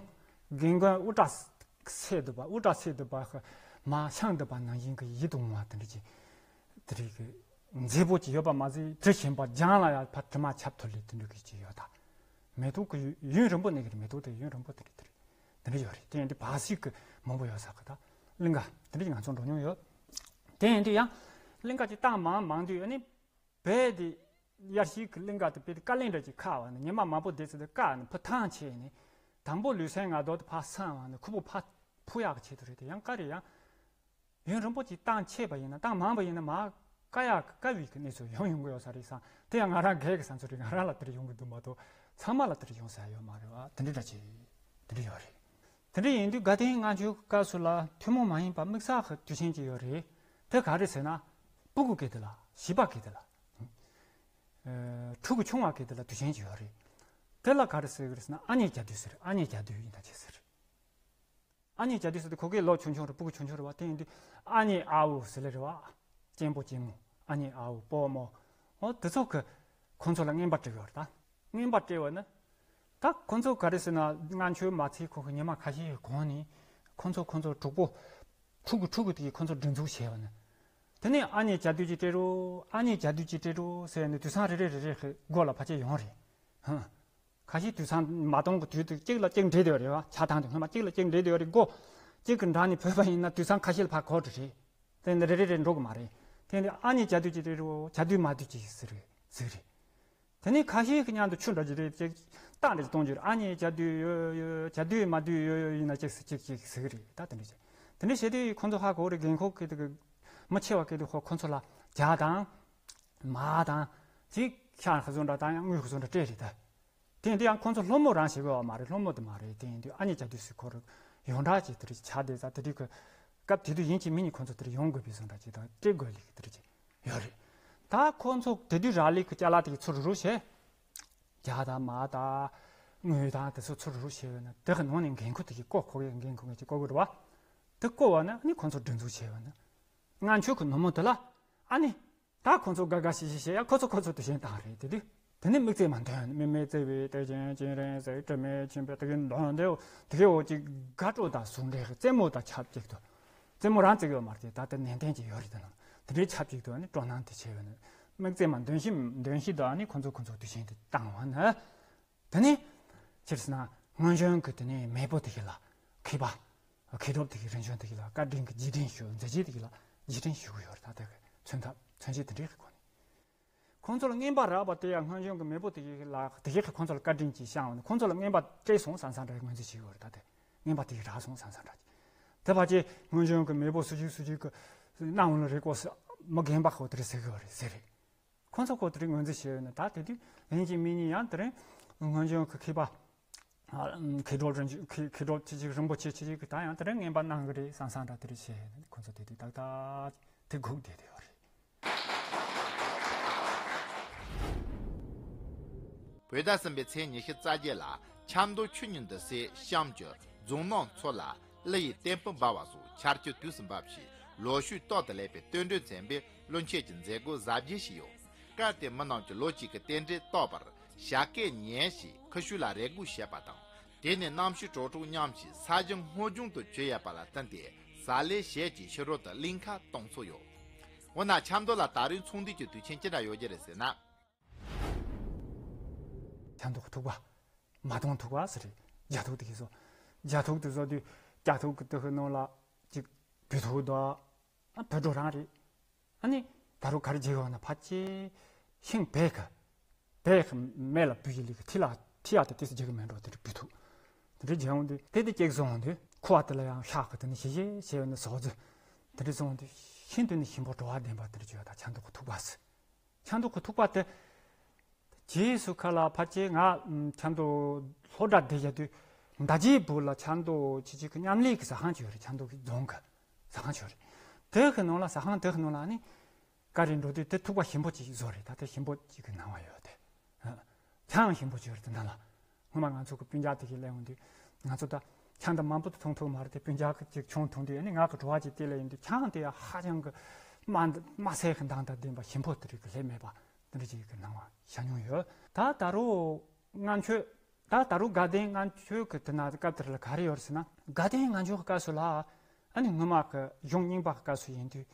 རྒན་རྒོན་དབུ་སྐྲ་སེར་འདུག་པ། དབུ་སྐྲ་སེར་འདུག་པ་ཧ་མ་ཤང་འདུག་པ་ནང་བཞིན་གི་ཡིད་དུ་འོང་བ་དེ་འདྲ་ཅིག་དེ་རིགས་ཀྱི་མཛེས་པོ་ཅིག་ཡོད་པ་མ་ཟད་དྲི་ཞིམ་པ་རྒྱང་ལ་ཡང་ཕར་དྲི་མ་ཁྱབ་ཐུབ་ལེ་དེ་འདྲ་གི་ཅིག་ཡོད་ད། མེ་ཏོག་གི་ཡུན་རིང་པོ་གནས་ཀྱི་རེད། མེ་ཏོག་དེ་ཡུན་རིང་པོ་དེ་རེད་དེ་རེད། དེ་འདྲ་ཡོད་རེད། དེ་ཡིན་དུས་བ་སི་གི་མང་པོ་ཡོད་ས་གི་ད། གླིང་ག་དེ་འདྲ་ཅིག་ང་ཚོ་འགྲོ་མྱོང་ཡོད། དེ་ཡིན་དུས་ཡང་གླིང་ག་ཅིག་བཏང་མང་མང་དུས་ཨ་ནི་བས་དེ་དབྱར་ཤིང་གི་གླིང་ག་དེ་བས་དེ་དཀའ་ལས་འདྲ་ཅིག་ཁག་བ་ནི་ཉི་མ་མང་པོ་བསྡད་ཚེ་དེ་དཀའ་ནི་ཕུ་ཐང་ཆད་ནི། དང་པོ་ལུས་སེམས་ངལ་དུ་དེ་ཕར་སངས་བ་ནི་ཁུ་བོ་ཕར་འཕུར་ཡག་གི་ཆེད་དུ་རེད། དེ་ཡང་ག་རེ་ཡང་ཡུན་རིང་པོ་ཅིག་བཏང་ཆད་པ་ཡིན་ན། བཏང་མང་པ་ཡིན་ན་མར་བཀག་ཡག་བཀག་པའི་གི་གནས་ཚུལ་ཡོང་ཡོང་གི་ཡོད་ས་རེད་བསམ། དེ་ཡང་ང་རང་སྒེར་གྱི་བསམ་ཚུལ་རེད། ང་རང་ལ་དེར་ཡོང་གི་འདུག་མ་གཏོགས་ཚང་མ་ལ་དེར་ཡོང་ས་ཡོད་མ་རེད་བ། དེ་འདྲ་འདྲ་ཅིག་དེ་འདྲ་ཡོད་རེད། དེ་འདྲ་ཡིན་དུས་དགའ་ལྡན་ལྔ་མཆོད་སྐབས་སུ་ལ་ཐུན་མོང་མ་ཡིན་པ་དམིགས་བསལ་གྱི་དུས་ཆེན་ཅིག་ཡོད་རེད། དེ་ག་རེ་ཟེར་ན། སྤུ་གུ་སྐད་དེ་ལ། བྱིས་པ་སྐད་དེ་ལ། ཨ། ཕྲུ་གུ་ཆུང་བ་སྐད་དེ་ལ་དུས་ཆེན་ཅིག་ཡོད་རེད། དེ་ལ་ག་རེ་ཟེར་གི་རེད་ཟེར་ན། ཨ་མྱེས་བྱ་དུས་ཟེར། ཨ་མྱེས་བྱ་དུས་ཡིན་ད་ཅི་ཟེར། ཨ་མྱེས་བྱ་དུས་ཟེར་དུས་ཁོ་གི་ལོ་ཆུང་ཆུང་རེད། སྤུ་གུ་ཆུང་ཆུང་རེད་བ། དེ་ཡིན་དུས་ཨ་མྱེས་ཨ་བོ་ཟེར་ལེ་རེད་བ། གཅེན་པོ་གཅེན་མོ། ཨ་མྱེས་ཨ་བོ་སྤོ་རྨོ། འོ་དེ་ཚོ་གི་ཁོང་ཚོ་ལ་རྔན་པ་སྤྲད་ཡོད་རེད་ད། རྔན་པ་སྤྲད་བ་ནི། ད་ཁོང་ཚོ་ག་རེ་ཟེར་ན། ལྔ་མཆོད་མ་ཚེས་ཁོ་གི་ཉི་མ་ཁ་ཤས་གོང་ནས་ཁོང་ཚོ་ཁོང་ཚོ་གྲོགས་པོ་ཕྲུ་གུ་ཕྲུ་གུ་དེ་གིས་ཁོང་ཚོ་སྒྲིག་འཛུགས་བྱས་བ་ནི། དེ་ནས་ཨ་མྱེས་བྱ་དུས་ཅིག་སྤྲད་རོགས། ཨ་མྱེས་བྱ་དུས་ཅིག་སྤྲད་རོགས་ཟེར་ནས་དུས་སང་རེ་རེ་རེ་རེ་གི་མགོ་ལ་ཕལ་ཆེར་ཡོང་རེད། ཧང་། ཁ་ཤས་དུས་སང་མ་གཏོང་གི་དུས་དེ་གཅིག་ལ་གཅིག་འདྲེས་བསྡད་ཡོད་རེད་བ། ཆགས་སྡང་དེ་སྔོན་མ་གཅིག་ལ་གཅིག་འདྲེས་བསྡད་ཡོད་རེད། མགོ་གཅིག་གི་འགྲམ་ནས་བུད་པ་ཡིན་ན་དུས་སང་ཁ་ཤས་ལ་ཕར་གོ་འགྲོ་རེད། དེ་ནི་རེ་རེ་རེ་འགྲོ་གི་མ་རེད། དེ་ནི་ཨ་མྱེས་བྱ་དུས་ཅིག་སྤྲད་རོགས། བྱ་དུས་མ་དུས་ཅིག་ཟེར་རེད་ཟེར་རེད། དེ་ནས་ཁ་ཤས་ཀྱི་མཉམ་དུ་ཆུ་འདྲ་ཅིག་རེད་ཅིག་རྟགས་འདྲ་ཅིག་གཏོང་རྒྱུ་རེད། ཨ་མྱེས་བྱ་དུས་ཡོད་ཡོད། བྱ་དུས་མ་དུས་ཡོད་ཡོད་ཡིན་ན་ཅིག་ཟེར་ཅིག་ཅིག་ཟེར་གི་རེད། ད་དེ་འདྲ་བྱས། དེ་འདྲ་བྱས་དུས་ཁོང་ཚོ་ཧ་གོ་རེད། རྒན་ཁོག་གི་དེ་གི་མི་ཆེ་བ་གི་དེ་ཁོ་ཁོང་ཚོ་ལ་བྱ་དང་། མ་དང་། ཅིག་ཤ་ཁ་བཟོ་འདྲ་དང་ཡང་དངུལ་ཁ་བཟོ་འདྲ་སྤྲད་རེད་ད། དེ་འདི་ཡང་ཁོང་ཚོ་སློང་མོ་རང་བྱེད་དགོས་པ་མ་རེད། སློང་མོ་དེ་མ་རེད། དེ་ཡིན་དུས་ཨ་མྱེས་བྱ་དུས་སུ་ཁོ་རང་ཡོངས་གྲགས་ཀྱི་དེ་རིགས་ཆགས་བསྡད་ས་དེ་རིགས་ཀྱི་སྐབས་དེ་དུས་ཡིན་གཅིག་མིན་གཉིས་ཁོང་ཚོ་དེར་ཡོང་དགོས་པའི་བཟོ་འདྲ་ཅིག་དང་སྤྲད་དགོས་ལི་གི་དེ་རིགས་ཅིག་ཡོད་རེད། ད་ཁོང་ཚོ་དེ་དུས་རག་ལས་ཀྱི་ཅ་ལག་དེ་གི་ཚུར་རུ་བྱས། བྱ་དང་མ་དང་ དངུལ་དང་དེ་ཚོ་ཚུར་རུ་བྱས་པ་ན་དེ་གི་ནང་ནས་འགན་ཁུར་དེ་གི་བསྐོ་བསྐོ་གི་འགན་ཁུར་གི་བསྐོ་དགོས་རེད་བ། དེ་བསྐོ་བ་ན་ཨ་ནི་ཁོང་ཚོ་སྒྲིག་འཛུགས་བྱས་པ་ན། སྔོན་ཆད་གི་ནུབ་མོ་དེ་ལ་ཨ་ནི། ད་ཁོ་ཚོ་དགའ་དགའ་ཞིག་ཞིག་བྱེད་ཡ། ཁོ་ཚོ་ཁོ་ཚོ་དུ་ཞེན་བཏང་རེད་དེ་དུས། དེ་ནས་དམིགས་བརྩེ་མ་འདོན་མི་མེད་བརྩེ་བའི་དེ་ཅན་ཅན་རེད་ཟེར་དྲི་མེད་ཆེན་པོས་དེ་གའི་འདོན་དེའོ་དེ་གའི་འོ་ཅིག་དགའ་སྤྲོ་དང་ཟུང་འབྲེལ་རྩེད་མོ་དང་ཆབས་ཅིག་ཏུ། རྩེད་མོ་རང་རྩེ་གི་ཡོད་མ་རེད་དེ། ད་ལྟ་ནན་ཏན་ཅིག་ཡོད་རེད། དེ་ནང་དེ་འདྲའི་ཆབས་ཅིག་ཏུ་ཨ་ནི་སྤྲོ་སྣང་དེ་བྱས་པ་ནི་དམིགས་བརྩེ་མ་འདོན་ཞིག་འདོན་ཞིག་དང་ཨ་ནི་ཁོ་ཚོ་ཁོ་ཚོ་དུ་ཞེན་དེ་བཏང་བ་ན། དེ་ནས་ཕྱིར་ཟེར་ན་སྔོན་བྱོན་གྱི་དེ་ནས་མེས་པོ་དེ་གའི་ལ་མཁས་པ། མཁས་གྲུབ་དེ་གའི་རིམ་བྱོན་དེ་གའི་ལ་བཀའ་དྲིན་གྱི་རྗེས་དྲན་ཞུ་མཛད་རྗེས་དེ་གའི་ལ་རྗེས་དྲན་ཞུ་གི་ཡོད་རེད། ད་ལྟ་གི་མཚོན་ཐབས་མཚོན་བྱེད་དེ་འདྲའི་གི་སྒོ་ནས། ཁོང་ཚོ་ལ་རྔན་པ་རག་པ་དེ་ཡང་སྔོན་བྱོན་གྱི་མེས་པོ་དེ་གའི་ལ་དེ་གའི་གི་ཁོང་ཚོ་ལ་བཀའ་དྲིན་གྱིས་བསྐྱངས་པ་ནི་ཁོང་ཚོ་ལ་རྔན་པ་སྤྲད་སོང་བསམ་བསམ་འདྲ་ངོས་འཛིན་བྱེད་ཀྱི་ཡོད་རེད། ད་ལྟ་རྔན་པ་དེ་གའི་རག་སོང་བསམ་བསམ་འདྲ་ཅིག་དེ་ཕལ་ཆེར་སྔོན་བྱོན་གྱི་མེས་པོ་སུ་ཞིག་སུ་ཞིག་གི་གནང་འོང་ལ་རེ་སྐོར་མི་རྒན་པ་ཁོ་དེ་རེད་ཟེར་གི་ཡོད་རེད་ཟེར་རེད། ཁོང་ཚོ་ཁོ་དེ་རིང་ངོས་འཛིན་བྱས་ཡོད་ན། ད་དེ་དུས་ལན་གཅིག་མིན་གཉིས་ཡང་དེ་རིང་སྔོན་བྱོན་གྱི་མཁས་པ། ཨ། མཁས་གྲུབ་རིན་ཆེན། མཁས་མཁས་གྲུབ་ཆེ་ཆེ་རིན་པོ་ཆེ་ཆེ་ཆེ་གི་ད་ཡང་དེ་རིང་རྔན་པ་གནང་གི་རེད་བསམ་བསམ་འདྲ་དེ་རིང་བྱས་ཡོད་ན། ཁོང་ཚོ་དེ་དུས་ཏག་ཏག་དེ་སྒུག་བསྡད་དེ་ཡོད་རེད། བོད་ཟླ་གསུམ་པའི་ཚེས་ཉི་ཤུ་རྩ་བརྒྱད་ལ་ཆབ་མདོ་ཆོས་ཉིད་འདུ་སའི་གཤམ་གྱི་རྫོང་ནང་ཚོ་ལ། གླུ་ཡི་ཏེམ་བུ་འབར་བ་སོགས་ཆར་ཆུ་དུས་སུ་འབབ་ཞིང་ལོ་ཕྱུགས་ཏོག་ཏུ་ལེགས་པའི་རྟེན་འབྲེལ་མཚོན་པའི་བློ་འཆེན་གྱི་མཛད་སྒོ་གཟབ་རྒྱས་ཤིག་ཡོད། སྐབས་དེར་མི་རྣམས་ཀྱིས་ལོ་གཅིག་གི་རྟེན་འབྲེལ་རྟོགས་པར་ཞབས་སྐད་ཉན་ཞིང་ཁུ་བྱུག་ལ་རེ་སྒུག་བྱེད་པ་དང་། དེ་ནས་གནམ་གཤིས་དྲོ་དྲོ་མཉམ་ཞིང་ས་གཞི་སྔོ་ལྗང་དུ་གྱུར་ཡོད་པ་ལ་བརྟེན་ཏེ་གཟའ་ལྷག་བྱེད་ཀྱི་ཕྱི་རོལ་དུ་གླིང་ཁ་གཏོང་སྲོལ་ཡོད། འོ་ན་ཆབ་མདོ་ལ་ད་རེས་ཚོང་འདུས་ཀྱི་དུས་ཆེན་ཅི་འདྲ་ཡོད་ཀྱི་རེད་ཟེར་ན། ཆབ་མདོ་གི་ཐུག་པ། མ་དོང་ཐུག་པ་ཟེར་རེད། རྒྱ་ཐུག་དེ་གི་བཟོ། རྒྱ་ཐུག་དེ་བཟོ་དུས་རྒྱ་ཐུག་གི་དེ་གི་ནང་ལ་ཅིག་བོད་ཐུག་དང་། ཨ། བོད་ཕྲུག་རང་རེད། ཨ་ནི་ད་རུང་ག་རེ་བརྗེ་ཡོད་ན་ཕལ་ཆེར་ཤིང་བལ་གི། བལ་གི་མེ་ལ་བུད་ཡི་ལི་གི་ཐི་ལ་ཐི་ཡ་དེ་དེ་ཚོ་རྒྱག་གི་མེད་འགྲོ། དེ་འདྲ་བོད་ཐུག་དེ་འདྲ་བརྗེ་ཡོང་དུས་དེ་དེ་ཅིག་བཟོ་ཡོང་དུས་ཁུ་བ་དེ་ལ་ཡང་ཤག་གི་དེ་ནི་ཞེ་ཞེ་ཞེ་བས་ནི་བཟོ་རྩི། དེ་འདྲ་བཟོ་ཡོང་དུས་ཤིན་ཏུ་ནི་ཞིམ་པོ་བྲོ་བ་ལྡན་པ་དེ་འདྲ་བརྗོད་ད་ཆབ་མདོ་གི་ཐུག་པ་ཟེར། ཆབ་མདོ་གི་ཐུག་པ་དེ། རྗེས་སུ་ཁ་ལ་ཕལ་ཆེར་ང་ཆབ་མདོ་སློབ་གྲྭ་བསྡད་ཡོད་དུས་མདའ་རྒྱའི་སྦུག་ལ་ཆབ་མདོ་ཆེ་ཆེ་གི་མཉམ་ལས་ཀྱི་ཟ་ཁང་ཅིག་ཡོད་རེད། ཆབ་མདོ་གི་རྫོང་གི་ཟ་ཁང་ཅིག་ཡོད་རེད། དེ་གི་ནང་ལ་ཟ་ཁང་དེ་གི་ནང་ལ་ནི་ག་རེ་འགྲོ་དུས་དེ་ཐུག་པ་ཞིམ་པོ་ཅིག་བཟོ་རེད། ད་དེ་ཞིམ་པོ་ཅིག་གི་སྣང་བ་ཡོད་དེ། ཨ། ཆང་ཞིམ་པོ་ཅིག་ཡོད་རེད་དེ་ནང་ལ། སྔོན་མ་ང་ཚོ་གི་སྤུན་ཀྱག་དེ་གི་སླེབས་ཡོང་དུས་ང་ཚོ་ད་ཆང་ད་མང་པོ་འཐུང་ཐུབ་མ་རེད་དེ། སྤུན་ཀྱག་གི་ཅིག་ཆུང་འཐུང་དུས་ཨ་ནི་ང་གི་བྲོ་བ་ཅིག་དེ་ལ་ཡིན་དུས་ཆང་དེ་ཧ་ཅང་གི་དམར་དམར་སེར་གི་མདངས་དང་ལྡན་པ་ཞིམ་པོ་དེ་རིགས་གི་ལྷད་མེད་པ་དེ་འདྲ་ཅིག་གི་སྣང་བ་ཤར་མྱོང་ཡོད། ད་ད་རུང་སྔོན་ཆད། ད་ད་རུང་དགའ་ལྡན་ལྔ་མཆོད་ཀྱི་དེ་ན་སྐབས་དེར་ལ་ག་རེ་ཡོད་རེད་ཟེར་ན། དགའ་ལྡན་ལྔ་མཆོད་ཀྱི་སྐབས་སུ་ལ་ཨ་ནི་སྔོན་མ་གི་གཞུང་རྙིང་པ་གི་སྐབས་སུ་ཡིན་དུས་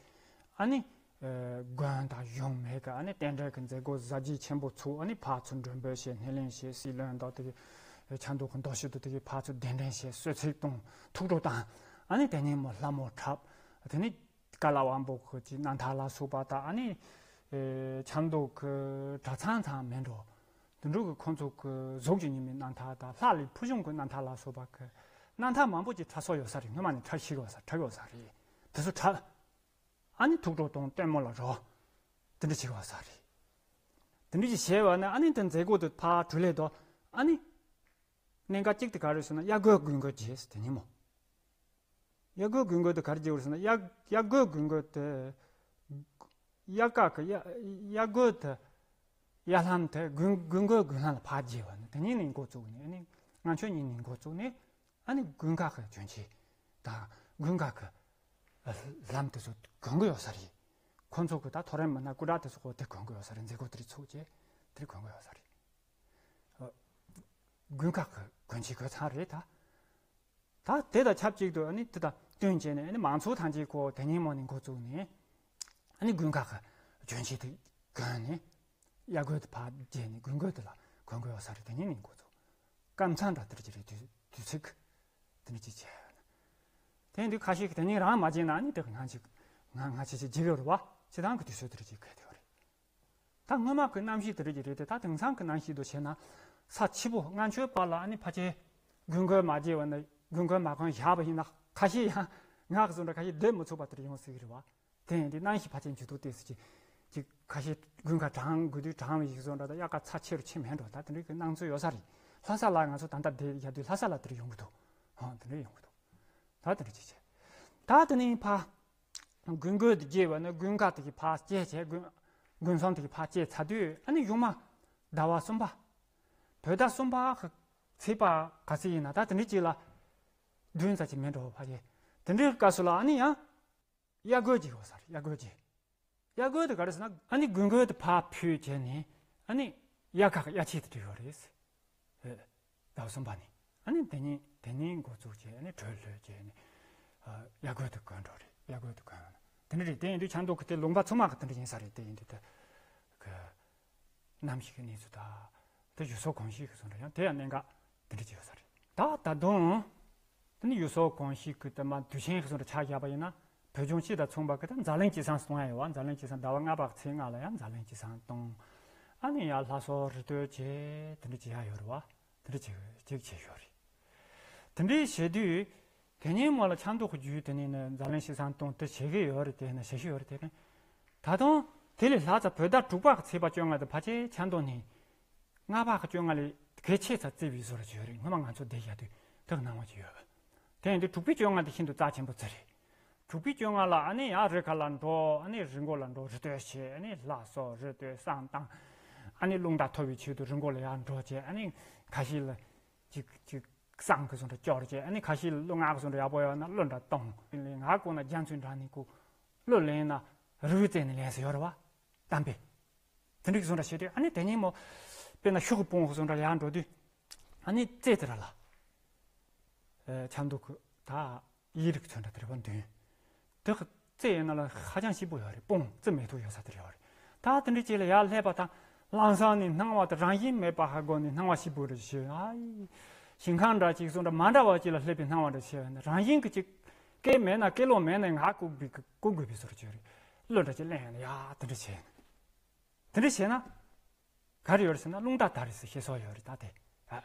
ཨ་ནི་ཨ་དགོན་དང་གཞུང་མེད་ཀ་ཨ་ནི་རྟེན་འབྲེལ་གྱི་མཛད་སྒོ་གཟབ་རྒྱས་ཆེན་པོ་ཚོགས། ཨ་ནི་ཕར་ཚུར་མགྲོན་འབོད་བྱས། སྣེ་ལེན་བྱས། སྲིད་བློན་དང་དེ་གི་ཆབ་མདོ་གི་མདོ་ཕྱི་དུ་དེ་གི་ཕར་ཚུར་གདན་འདྲེན་བྱས། གསོལ་ཚིགས་གཏོང་། ཐུགས་སྤྲོ་བཏང་། ཨ་ནི་དེ་ནས་མོ་ལྷ་མོ་འཁྲབ། དེ་ནས་ཀ་ལ་དབང་པོ་གི་ཅིག་རྣམ་ཐར་ལ་སོགས་པ་དང་། ཨ་ནི་ཨ་ཆབ་མདོ་གི་གྲྭ་ཚང་ཚང་མིན་འགྲོ། དེ་འདྲ་གི་ཁོང་ཚོ་གི་གཟུགས་ཀྱི་ཉི་མའི་རྣམ་ཐར་དང་ལྷ་ལས་ཕུལ་བྱུང་གི་རྣམ་ཐར་ལ་སོགས་པ་གི་རྣམ་ཐར་མང་པོ་ཅིག་འཁྲབ་སྲོལ་ཡོད་ས་རེད། སྔོན་མ་ནས་འཁྲབ་ཤེས་ཡོད་ས། འཁྲབ་ཡོད་ས་རེད། དེ་ཚོ་འཁྲབ། ཨ་ནི་ཐུགས་སྤྲོ་གཏོང་། ལྟད་མོ་ལ་རོལ། དེ་འདྲ་བྱེད་ཡོད་ས་རེད། དེ་འདྲ་ཅིག་བྱས་པ་ནི་ཨ་ནི་དེ་མཛད་སྒོ་དེ་ཕར་གྲུབ་སླད་དུ་ཨ་ནི་གནད་འགག་གཅིག་དེ་ག་རེ་ཟེར་ན་དབྱར་དགུན་དགུན་དགོས་བྱས་ཟེར་དེ་ཉིན་མོ། དབྱར་དགུན་དགུན་དགོས་དེ་ག་རེ་བྱེད་དགོས་ཟེར་ན། དབྱར་དབྱར་དགུན་དགུན་དགོས་དེ། དབྱར་ཁ་གི་དབྱར་དབྱར་དགུན་དེ། དབྱར་ལྷམ་དེ་དགུན་དགུན་དགོས་དགུན་ལྷམ་ལ་ཕར་བརྗེ་བ་ནི་དེ་ཉིན་ནས་འགོ་བཙུགས་ནས། ཨ་ནི་ལྔ་མཆོད་ཉིན་ནས་འགོ་བཙུགས་ནས་ཨ་ནི་དགུན་ཁ་གི་གྱོན་ཆས་དང་དགུན་ཁ་གི་ལྷམ་དེ་ཚོ་གོན་གི་ཡོད་ས་རེད། ཁོང་ཚོ་གི་ད་མཐོ་རིམ་མི་སྣ་སྐུ་དྲག་དེ་ཚོ་གོ་དེ་གོན་གི་ཡོད་ས་རེད། མཛད་སྒོ་དེ་རིགས་ཚོགས་བྱས་དེ་རིགས་གོན་གི་ཡོད་ས་རེད། དགུན་ཁ་གི་གྱོན་ཆས་གོས་ཚང་རེད་ད། ད་དེ་དང་ཆབས་ཅིག་ཏུ་ཨ་ནི་དེ་དང་བསྟུན་བྱས་ནས་ཨ་ནི་མང་ཚོགས་ཐམས་ཅད་ཁོ་དེ་ཉིན་མོ་ནས་འགོ་བཙུགས་ནས་ཨ་ནི་དགུན་ཁ་གི་གྱོན་ཆས་དེ་གོན་ནས། དབྱར་དགུན་དེ་ཕར་བརྗེས་ནས་དགུན་དགོན་དེ་ལ་གོན་དགོས་ཡོད་ས་རེད། དེ་ཉིན་ནས་འགོ་བཙུགས། ཀམ་ཚང་འདྲ་དེར་གྱི་རེད། དུས་དུས་ཚིགས་དེ་འདྲ་ཅིག་བྱས་ཡོད་ན། དེ་ཡིན་དུས་ཁ་ཤས་ཀྱིས་དེ་ཉིན་རང་མ་བརྗེས་ན་ཨ་ནི་དེ་ང་ཅིག་ང་ང་ཆེ་ཆེ་བརྗེ་གི་རེད་བ། སྤྱི་བཏང་གི་དུས་ཚོད་དེ་འདྲ་ཅིག་ག་དེ་ཡོད་རེད། ད་སྔོན་མ་གི་གནམ་གཤིས་དེ་རིགས་ཀྱི་རེད་དེ། ད་དེང་སང་གི་གནམ་གཤིས་དུ་བྱས་ན་ས་འཁྱིལ་པོ། ལྔ་མཆོད་པ་ལ་ཨ་ནི་ཕལ་ཆེར་དགུན་དགོན་མ་བརྗེ་བ་ན། དགུན་དགོན་མ་གོན་བཞག་པ་ཡིན་ན་ཁ་ཤས་ཡང་ངག་གི་བཟོ་འདྲ་ཁ་ཤས་སྡོད་མི་ཚུགས་པ་དེར་ཡོང་སྲིད་ཀྱི་རེད་བ། དེ་ཡིན་དུས་གནམ་གཤིས་ཕལ་ཆེར་འགྱུར་ལྡོག་ཏོག་ཙམ་ཅིག་ཅིག་ཁ་ཤས་དགུན་ཁ་གྲང་དགོས་དུས་གྲང་བ་ཞིག་བཟོ་འདྲ་དང་། དབྱར་ཁ་ཚ་ཆེ་རུ་ཆེ་མེད་འགྲོ། ད་དེ་འདྲའི་གི་སྣང་ཚུལ་ཡོད་ས་རེད། ལྷ་ས་ལ་ང་ཚོ་ད་ལྟ་བསྡད་ཡ་དུས་ལྷ་ས་ལ་དེ་འདྲ་ཡོང་གི་འདུག་ཧང་། དེ་འདྲ་ཡོང་གི་འདུག་ད་དེ་འདྲ་ཅིག་བྱས། ད་དེ་ནས་ཕར་དགུན་དགོན་དེ་བརྗེ་བ་ནི་དགུན་ཁ་དེ་གི་ཕར་བསྐྱལ་བྱས། དགུན་དགུན་གསུམ་དེ་གི་ཕར་བསྐྱལ་ཚར་དུས་ཨ་ནི་གཞུག་མ་ཟླ་བ་གསུམ་པ། བོད་ཟླ་གསུམ་པ་གི་ ཚེས་པ་ག་ཚོད་ཡིན་ན་ད་དེ་འདྲའི་ཅིག་ལ་བདུན་ཙམ་ཅིག་མེད་འགྲོ་བ་ཡེ། དེ་འདྲའི་སྐབས་སུ་ལ་ཨ་ནི་ཡང་། གཡག་རྒོད་ཅིག་ཡོད་ས་རེད། གཡག་རྒོད་ཅིག་གཡག་རྒོད་དེ་ག་རེ་ཟེར་ན་ཨ་ནི་དགུན་རྒོད་དེ་ཕར་ཕུད་བྱས་ནས་ཨ་ནི་གཡག་ཁ་གཡག་ཆས་དེ་བྲིས་ཡོད་རེད། ཟླ་བ་གསུམ་པ་ནས་ཨ་ནི་དེ་ཉིན་དེ་ཉིན་འགོ་བཙུགས་བྱས་ཨ་ནི་བྲོས་ལྷོད་བྱས་ནས་གཡག་རྒོད་དེ་གོན་འགྲོ་རེད། གཡག་རྒོད་དེ་གོན་ཡོང་ན་དེ་འདྲ་རེད། དེ་ཡིན་དུས་ཆབ་མདོ་གི་དེ་ལུང་པ་ཚང་མ་གི་དེ་འདྲ་ཡིན་ས་རེད། དེ་ཡིན་དུས་དེ་གི་གནམ་གཤིས་ཀྱི་གནས་ཚུལ་དང་དེ་ཡུལ་སྲོལ་གོམས་གཤིས་ཀྱི་བཟོ་འདྲ་ཡང་དེ་ཡང་གནད་འགག་དེ་འདྲ་ཅིག་ཡོད་ས་རེད། ད་ད་དུང་། དེ་ནི་ཡུལ་སྲོལ་གོམས་གཤིས་ཀྱི་དེ་མ་དུས་ཆེན་གྱི་སོང་དུ་ཆ་བཞག་པ་ཡིན་ན་བོད་ལྗོངས་སྤྱི་དང་མཚུངས་པ་གི་ད་འཛམ་གླིང་སྤྱི་བསང་གཏོང་ཡ་ཡོད་བ། འཛམ་གླིང་སྤྱི་བསང་ཟླ་བ་ལྔ་པ་གི་ཚེས་ལྔ་ལ་ཡང་འཛམ་གླིང་སྤྱི་བསང་གཏོང་། ཨ་ནི་ཡང་ལྷ་གསོལ་རི་སྟོད་བྱས་དེ་འདྲ་བྱེད་ཡ་ཡོད་རེད་བ། དེ་འདྲ་བྱེད་ཅིག་བྱེད་ཡོད་རེད། དེ་འདྲའི་བྱེད་དུས་དེ་ཉིན་མོ་ལ་ཆབ་མདོ་གི་རྒྱུད་དེ་ནས་ནི་འཛམ་གླིང་སྤྱི་བསང་གཏོང་དེ་བྱེད་ཀྱི་ཡོད་རེད། དེ་ནི་བྱེད་ཀྱི་ཡོད་རེད། དེ་ནི་ད་དུང་དེ་ལས་ལྷག་ཙམ་བོད་ཟླ་དྲུག་པ་གི་ཚེས་པ་བཅོ་ལྔ་དེ་ཕལ་ཆེར་ཆབ་མདོ་ནས། ལྔ་པ་གི་བཅོ་ལྔ་ལས་གལ་ཆེ་ས་བརྩི་བའི་བཟོ་འདྲ་ཅིག་ཡོད་རེད། སྔོན་མ་ང་ཚོ་བསྡད་ཡ་དུས་དེ་གི་སྣང་བ་ཅིག་ཡོད། དེ་ཡིན་དུས་དྲུག་པའི་བཅོ་ལྔ་དེ་ཤིན་ཏུ་རྩ་ཆེན་པོ་ཅིག་རེད། དྲུག་པའི་བཅོ་ལྔ་ལ་ཨ་ནི་ཡང་རི་ཁ་ལ་འགྲོ། ཨ་ནི་རི་མགོ་ལ་འགྲོ། རི་སྟོད་བྱས། ཨ་ནི་ལྷ་གསོལ། རི་སྟོད་བསང་བཏང་། ཨ་ནི་རླུང་རྟ་མཐོ་བའི་ཆེད་དུ་རི་མགོ་ལ་ཡར་འགྲོ་བྱས། ཨ་ནི་ཁ་ཤས་ལ་ཅིག་ཅིག་བསང་གི་བཟོ་འདྲ་སྐྱོར་བྱས། ཨ་ནི་ཁ་ཤས་ལ་རླུང་ངག་གི་བཟོ་འདྲ་ཡག་པོ་ཡོད་ན་རླུང་འདྲ་གཏོང་། ལེན་ངག་གོ་ན་རྒྱ་མཚོའི་འགྲམ་ནས་གོ། གླུ་ལེན་ན་རི་བོའི་རྩེ་ནས་ལེན་ས་ཡོད་རེད་བ། གཏམ་དཔེ། དེ་འདྲ་གི་བཟོ་འདྲ་བྱས་དུས་ཨ་ནི་དེ་ཉིན་མོ་དཔེར་ན་ཤུག་གི་དཔུང་བཟོ་འདྲ་ལ་ཡར་འགྲོ་དུས་ཨ་ནི་རྩེ་དེ་ར་ལ་ཨེ་ཆབ་མདོ་གི་ད་ཡིག་རིགས་ཚོན་འདྲ་དེ་རེད་བ། འདོན་དེ་གི་རྩེ་ཡིན་ན་ལ་ཧ་ཅང་སྐྱིད་པོ་ཡོད་རེད། དཔུང་རྩེ་མེ་ཏོག་ཡོད་ས་དེ་རེད་བ་རེད། ད་དེ་འདྲ་ཅིག་ལ་ཡར་སླེབས་པ་དང་ལམ་སང་ནས་སྣང་བ་དེ་རང་བཞིན་མེད་པ་ཧ་གོ་ནས་སྣང་བ་སྐྱིད་པོ་རེ་བྱས། ཨ་ཡི་ཞིང་ཁམས་འདྲ་ཅིག་བཟོ་འདྲ་མ་འདྲ་བ་ཅིག་ལ་སླེབས་པའི་སྣང་བ་འདྲ་བྱས་ནས་རང་བཞིན་གྱི་ཅིག་སྐད་མེད་ན་སྐད་ལོག་མེད་ན་ངག་ལྐུགས་པའི་ལྐུགས་དགོས་པའི་བཟོ་འདྲ་ཅིག་རེད། གླུ་འདྲ་ཅིག་ལེན་ཡ་དེ་འདྲ་བྱས་ནས། དེ་འདྲ་བྱས་ན། ག་རེ་ཡོད་རེད་ཟེར་ན་རླུང་རྟ་དར་རེད་ཟེར་བཤད་སྲོལ་ཡོད་རེད། ད་དེ། ཨ།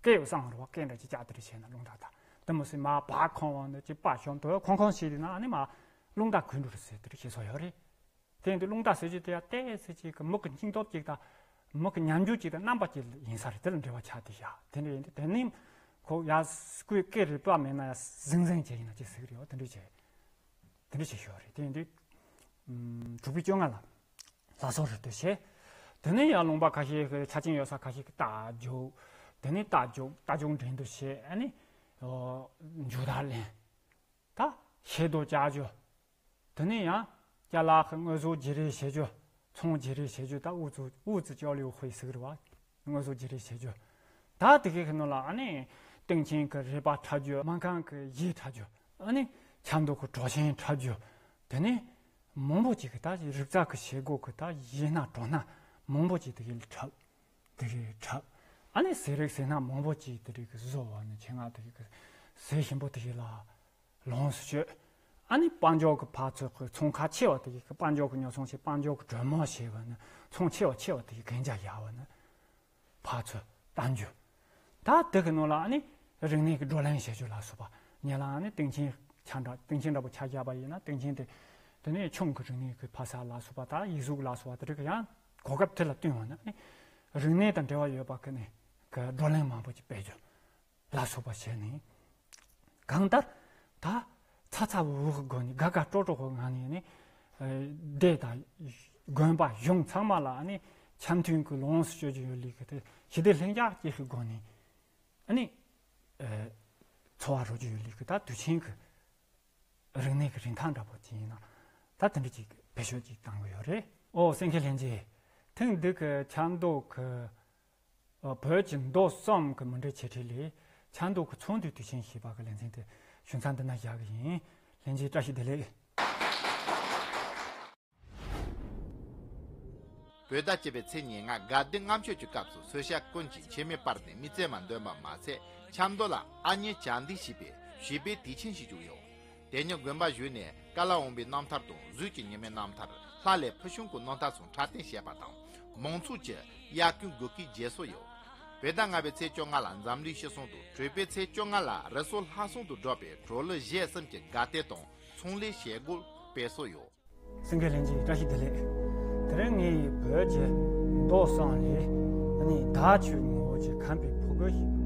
སྐད་ཡོད་བསང་རུ་བ་སྐད་འདྲ་ཅིག་ཅག་དེ་འདྲ་བྱས་ན་རླུང་རྟ་དར། དེ་མོ་ཟེར་མ་བག་ཁོང་བ་འདི་ཅིག་པ་ཤོང་དོ་ཁོང་ཁོང་བྱས་དེ་ན་ཨ་ནི་མ་རླུང་རྟ་གོན་འགྲོ་རེད་ཟེར་དེ་འདྲ་བཤད་སྲོལ་ཡོད་རེད། དེ་ཡིན་དུས་རླུང་རྟ་ཟེར་རྒྱུ་དེ་ཡ་ཏོག་ཙམ་ཅིག་གི་མིག་གི་སྙིང་སྟོབས་ཅིག་དང་། མིག་གི་ཉམས་འགྱུར་ཅིག་དང་རྣམ་པ་ཅིག་ཡིན་ས་རེད། དེ་ལ་འབྲེལ་བ་ཆགས་དེ་ཡ་དེ་འདྲ་ཡིན་དུས་དེ་ནི་ཁོ་ཡ་སྐུའི་སྐད་རིག་པ་མེད་ན་ཡ་ཟིང་ཟིང་བྱས་ཡིན་ན་ཅིག་ཟེར་གི་རེད། དེ་འདྲ་བྱས། དེ་འདྲ་བྱས་ཤོག་རེད། དེ་ཡིན་དུས། ཨུམ། དྲུག་པའི་བཅོ་ལྔ་ལ། ལྷ་གསོལ་རི་སྟོད་བྱས། དེ་ནས་ཡང་ལུང་པ་ཁ་ཤས་ཀྱི་ཆ་རྐྱེན་ཡོད་ས་ཁ་ཤས་ཀྱི་རྟ་རྒྱུག་དེ་ནས་རྟ་རྒྱུག་རྟ་རྒྱུག་འགྲན་བསྡུར་བྱས། ཨ་ནི། ཨོ། མཇུག་བསྡུ་ལེན། ད་ཤེལ་རྡོ་བཅག་རྒྱུ། དེ་ནས་ཡང་ཅ་ལག་གི་དངོས་ཟོག་བརྗེ་རེས་བྱེད་རྒྱུ། ཚོང་བརྗེ་རེས་བྱེད་རྒྱུ། ད་ཨུ་ཙུ་ཨུ་ཙི་ཅོ་ལིའུ་ཧུའེ་ཟེར་གི་རེད་བ། དངོས་ཟོག་བརྗེ་རེས་བྱེད་རྒྱུ། ད་དེ་གའི་ནང་ལ་ཨ་ནི་སྟེང་ཆེན་གྱི་རས་པ་འཁྲབ་རྒྱུ། སྨར་ཁམས་ཀྱི་གཞས་འཁྲབ་རྒྱུ། ཨ་ནི་ཆབ་མདོ་གི་གྲོགས་ཆེན་འཁྲབ་རྒྱུ། དེ་ནས་མང་པོ་ཅིག་གི་ད་རིག་རྩལ་གྱི་བྱེད་སྒོ་གི་ད་གཞས་སྣ་གྲོགས་སྣ་མང་པོ་ཅིག་དེ་གའི་འཁྲབ། དེ་གའི་འཁྲབ། ཨ་ནི་ཟས་རིགས་ཟས་སྣ་མང་པོ་ཅིག་དེ་རིགས་ཀྱི་བཟོ་བ་ནི་ཆེད་མངགས་དེ་གའི་ཟས་ཞིམ་པོ་དེ་གའི་ལ། ལོངས་སུ་སྤྱོད། ཨ་ནི་དཔལ་འབྱོར་གྱི་འཕར་ཚུལ་གྱི་ཚོང་ཁག་ཆེ་བ་དེ་གའི་དཔལ་འབྱོར་གྱི་ཉོ་ཚོང་བྱེད། དཔལ་འབྱོར་གྱི་གྲོས་མོལ་བྱེད་པ་ནི་ཚོང་ཆེ་བ་ཆེ་བ་དེ་གའི་གན་རྒྱ་ཡག་བ་ནི་འཕར་ཚུལ་གཏམ་རྒྱུད། ད་དེ་གི་ནང་ལ་ཨ་ནི་རིག་གནས་ཀྱི་བགྲོ་གླེང་བྱེད་རྒྱུ་ལ་སོགས་པ་ཉེ་ལ་ཨ་ནི་སྟེང་ཆེན་ཆ་འདྲ་སྟེང་ཆེན་འདྲ་པོ་ཆ་བཞག་པ་ཡིན་ན་སྟེང་ཆེན་དེ་དེ་ནས་ཆུང་གི་རིག་གནས་ཀྱི་ཕ་ས་ལ་སོགས་པ་ད་ཡིག་གཟུགས་ལ་སོགས་པ་དེ་རིགས་ཀྱི་ཡང་གོ་སྐབས་དེ་ལ་བསྟུན་པ་ནི་ཨ་ནི་རིག་གནས་དང་འབྲེལ་བ་ཡོད་པ་གི་ནི་གི་བགྲོ་གླེང་མང་པོ་ཅིག་སྤེལ་རྒྱུ། ལ་སོགས་པ་བྱས་ནས། གང་ལྟར་ད་ཚ་ཚ་འུར་འུར་གི་སྒོ་ནས་དགའ་དགའ་སྤྲོ་སྤྲོ་གི་ངང་ནས་ནི། ཨ། སྡེ་དང་དགོན་པ་གཞུང་ཚང་མ་ལ་ནི་འཆམ་མཐུན་གྱི་ལོངས་སུ་སྤྱོད་རྒྱུ་ཡོད་ལུགས་ཀྱི་དེ་ཞི་བདེ་ལྷིང་འཇགས་ཀྱི་སྒོ་ནས་ནི། ཨ། འཚོ་བ་རོལ་རྒྱུ་ཡོད་ལུགས་ཀྱི་ད་དུས་ཆེན་གྱི་རིག་གནས་ཀྱི་རིན་ཐང་འདྲ་པོ་ཅིག་ཡིན་ན་ད་དེ་འདྲ་ཅིག་བེད་སྤྱོད་ཅིག་བཏང་གི་ཡོད་རེད། ཨོ་སེང་གེ་ལྷན་རྒྱས། ཐེངས་འདི་གི་ཆབ་མདོ་གི་བོད་ཀྱི་མདོ་གསུམ་གྱི་མུ་འབྲེལ་འཆད་ཁྲིད་ལས་ཆབ་མདོ་གི་ཚོགས་འདུའི་དུས་ཆེན་ཞེས་པ་གི་ལེ་ཚན་དེ་ཞུ་མཚམས་འདི་ན་བཞག་གི་ཡིན། ལྷན་རྒྱས་བཀྲ་ཤིས་བདེ་ལེགས། བོད་ཟླ་བཅུ་པའི་ཚེས་ཉེར་ལྔ་དགའ་བདེ་ལྔ་མཆོད་ཀྱི་སྐབས་སུ་གསོལ་ཞྭ་ཀུན་གྱིས་མཆོད་མེ་སྤར་ནས་མི་བརྩེ་བ་འདོན་པ་མ་ཟད་ཆབ་མདོ་ལ་ཨ་མྱེས་བྱ་འདི་ཞེས་པའི་བྱིས་པའི་དུས་ཆེན་ཞིག་བཞུགས་ཡོད། དེ་ཉིན་དགོན་པ་བཞུགས་ནས་ཀ་ལ་འོང་བའི་རྣམ་ཐར་དང་གཟུགས་ཀྱི་ཉི་མའི་རྣམ་ཐར། ལྷ་ལས་ཕུལ་བྱུང་གི་རྣམ་ཐར་སོགས་འཁྲབ་སྟོན་བྱས་པ་དང་མང་ཚོགས་ཀྱིས་གཡག་གུ་འགུལ་སྐྱོད་བྱས་སོ་ཡོད། བོད་ཟླ་ལྔ་པའི་ཚེས་བཅོ་ལྔ་ལ་འཛམ་གླིང་སྤྱི་བསང་དང་དྲུག་པའི་ཚེས་བཅོ་ལྔ་ལ་རི་སོག་ལྷ་བསང་དུ་བསྒྲགས་པའི་གྲོ་ལོད་གཞས་གསུམ་གྱི་དགའ་སྟོན་དང་ཚོང་ལས་བྱེད་སྒོ་སྤེལ་སོ་ཡོད། སེང་གེ་ལྷན་རྒྱས་བཀྲ་ཤིས་བདེ་ལེགས། དེ་རིང་ངས་བོད་ཀྱི་མདོ་གསུམ་ལས་ནི་བདག་ཆོས་ངོ་བོ་ཀྱི་ཁམས་པའི་ཕོ་རྒོད་ཞིག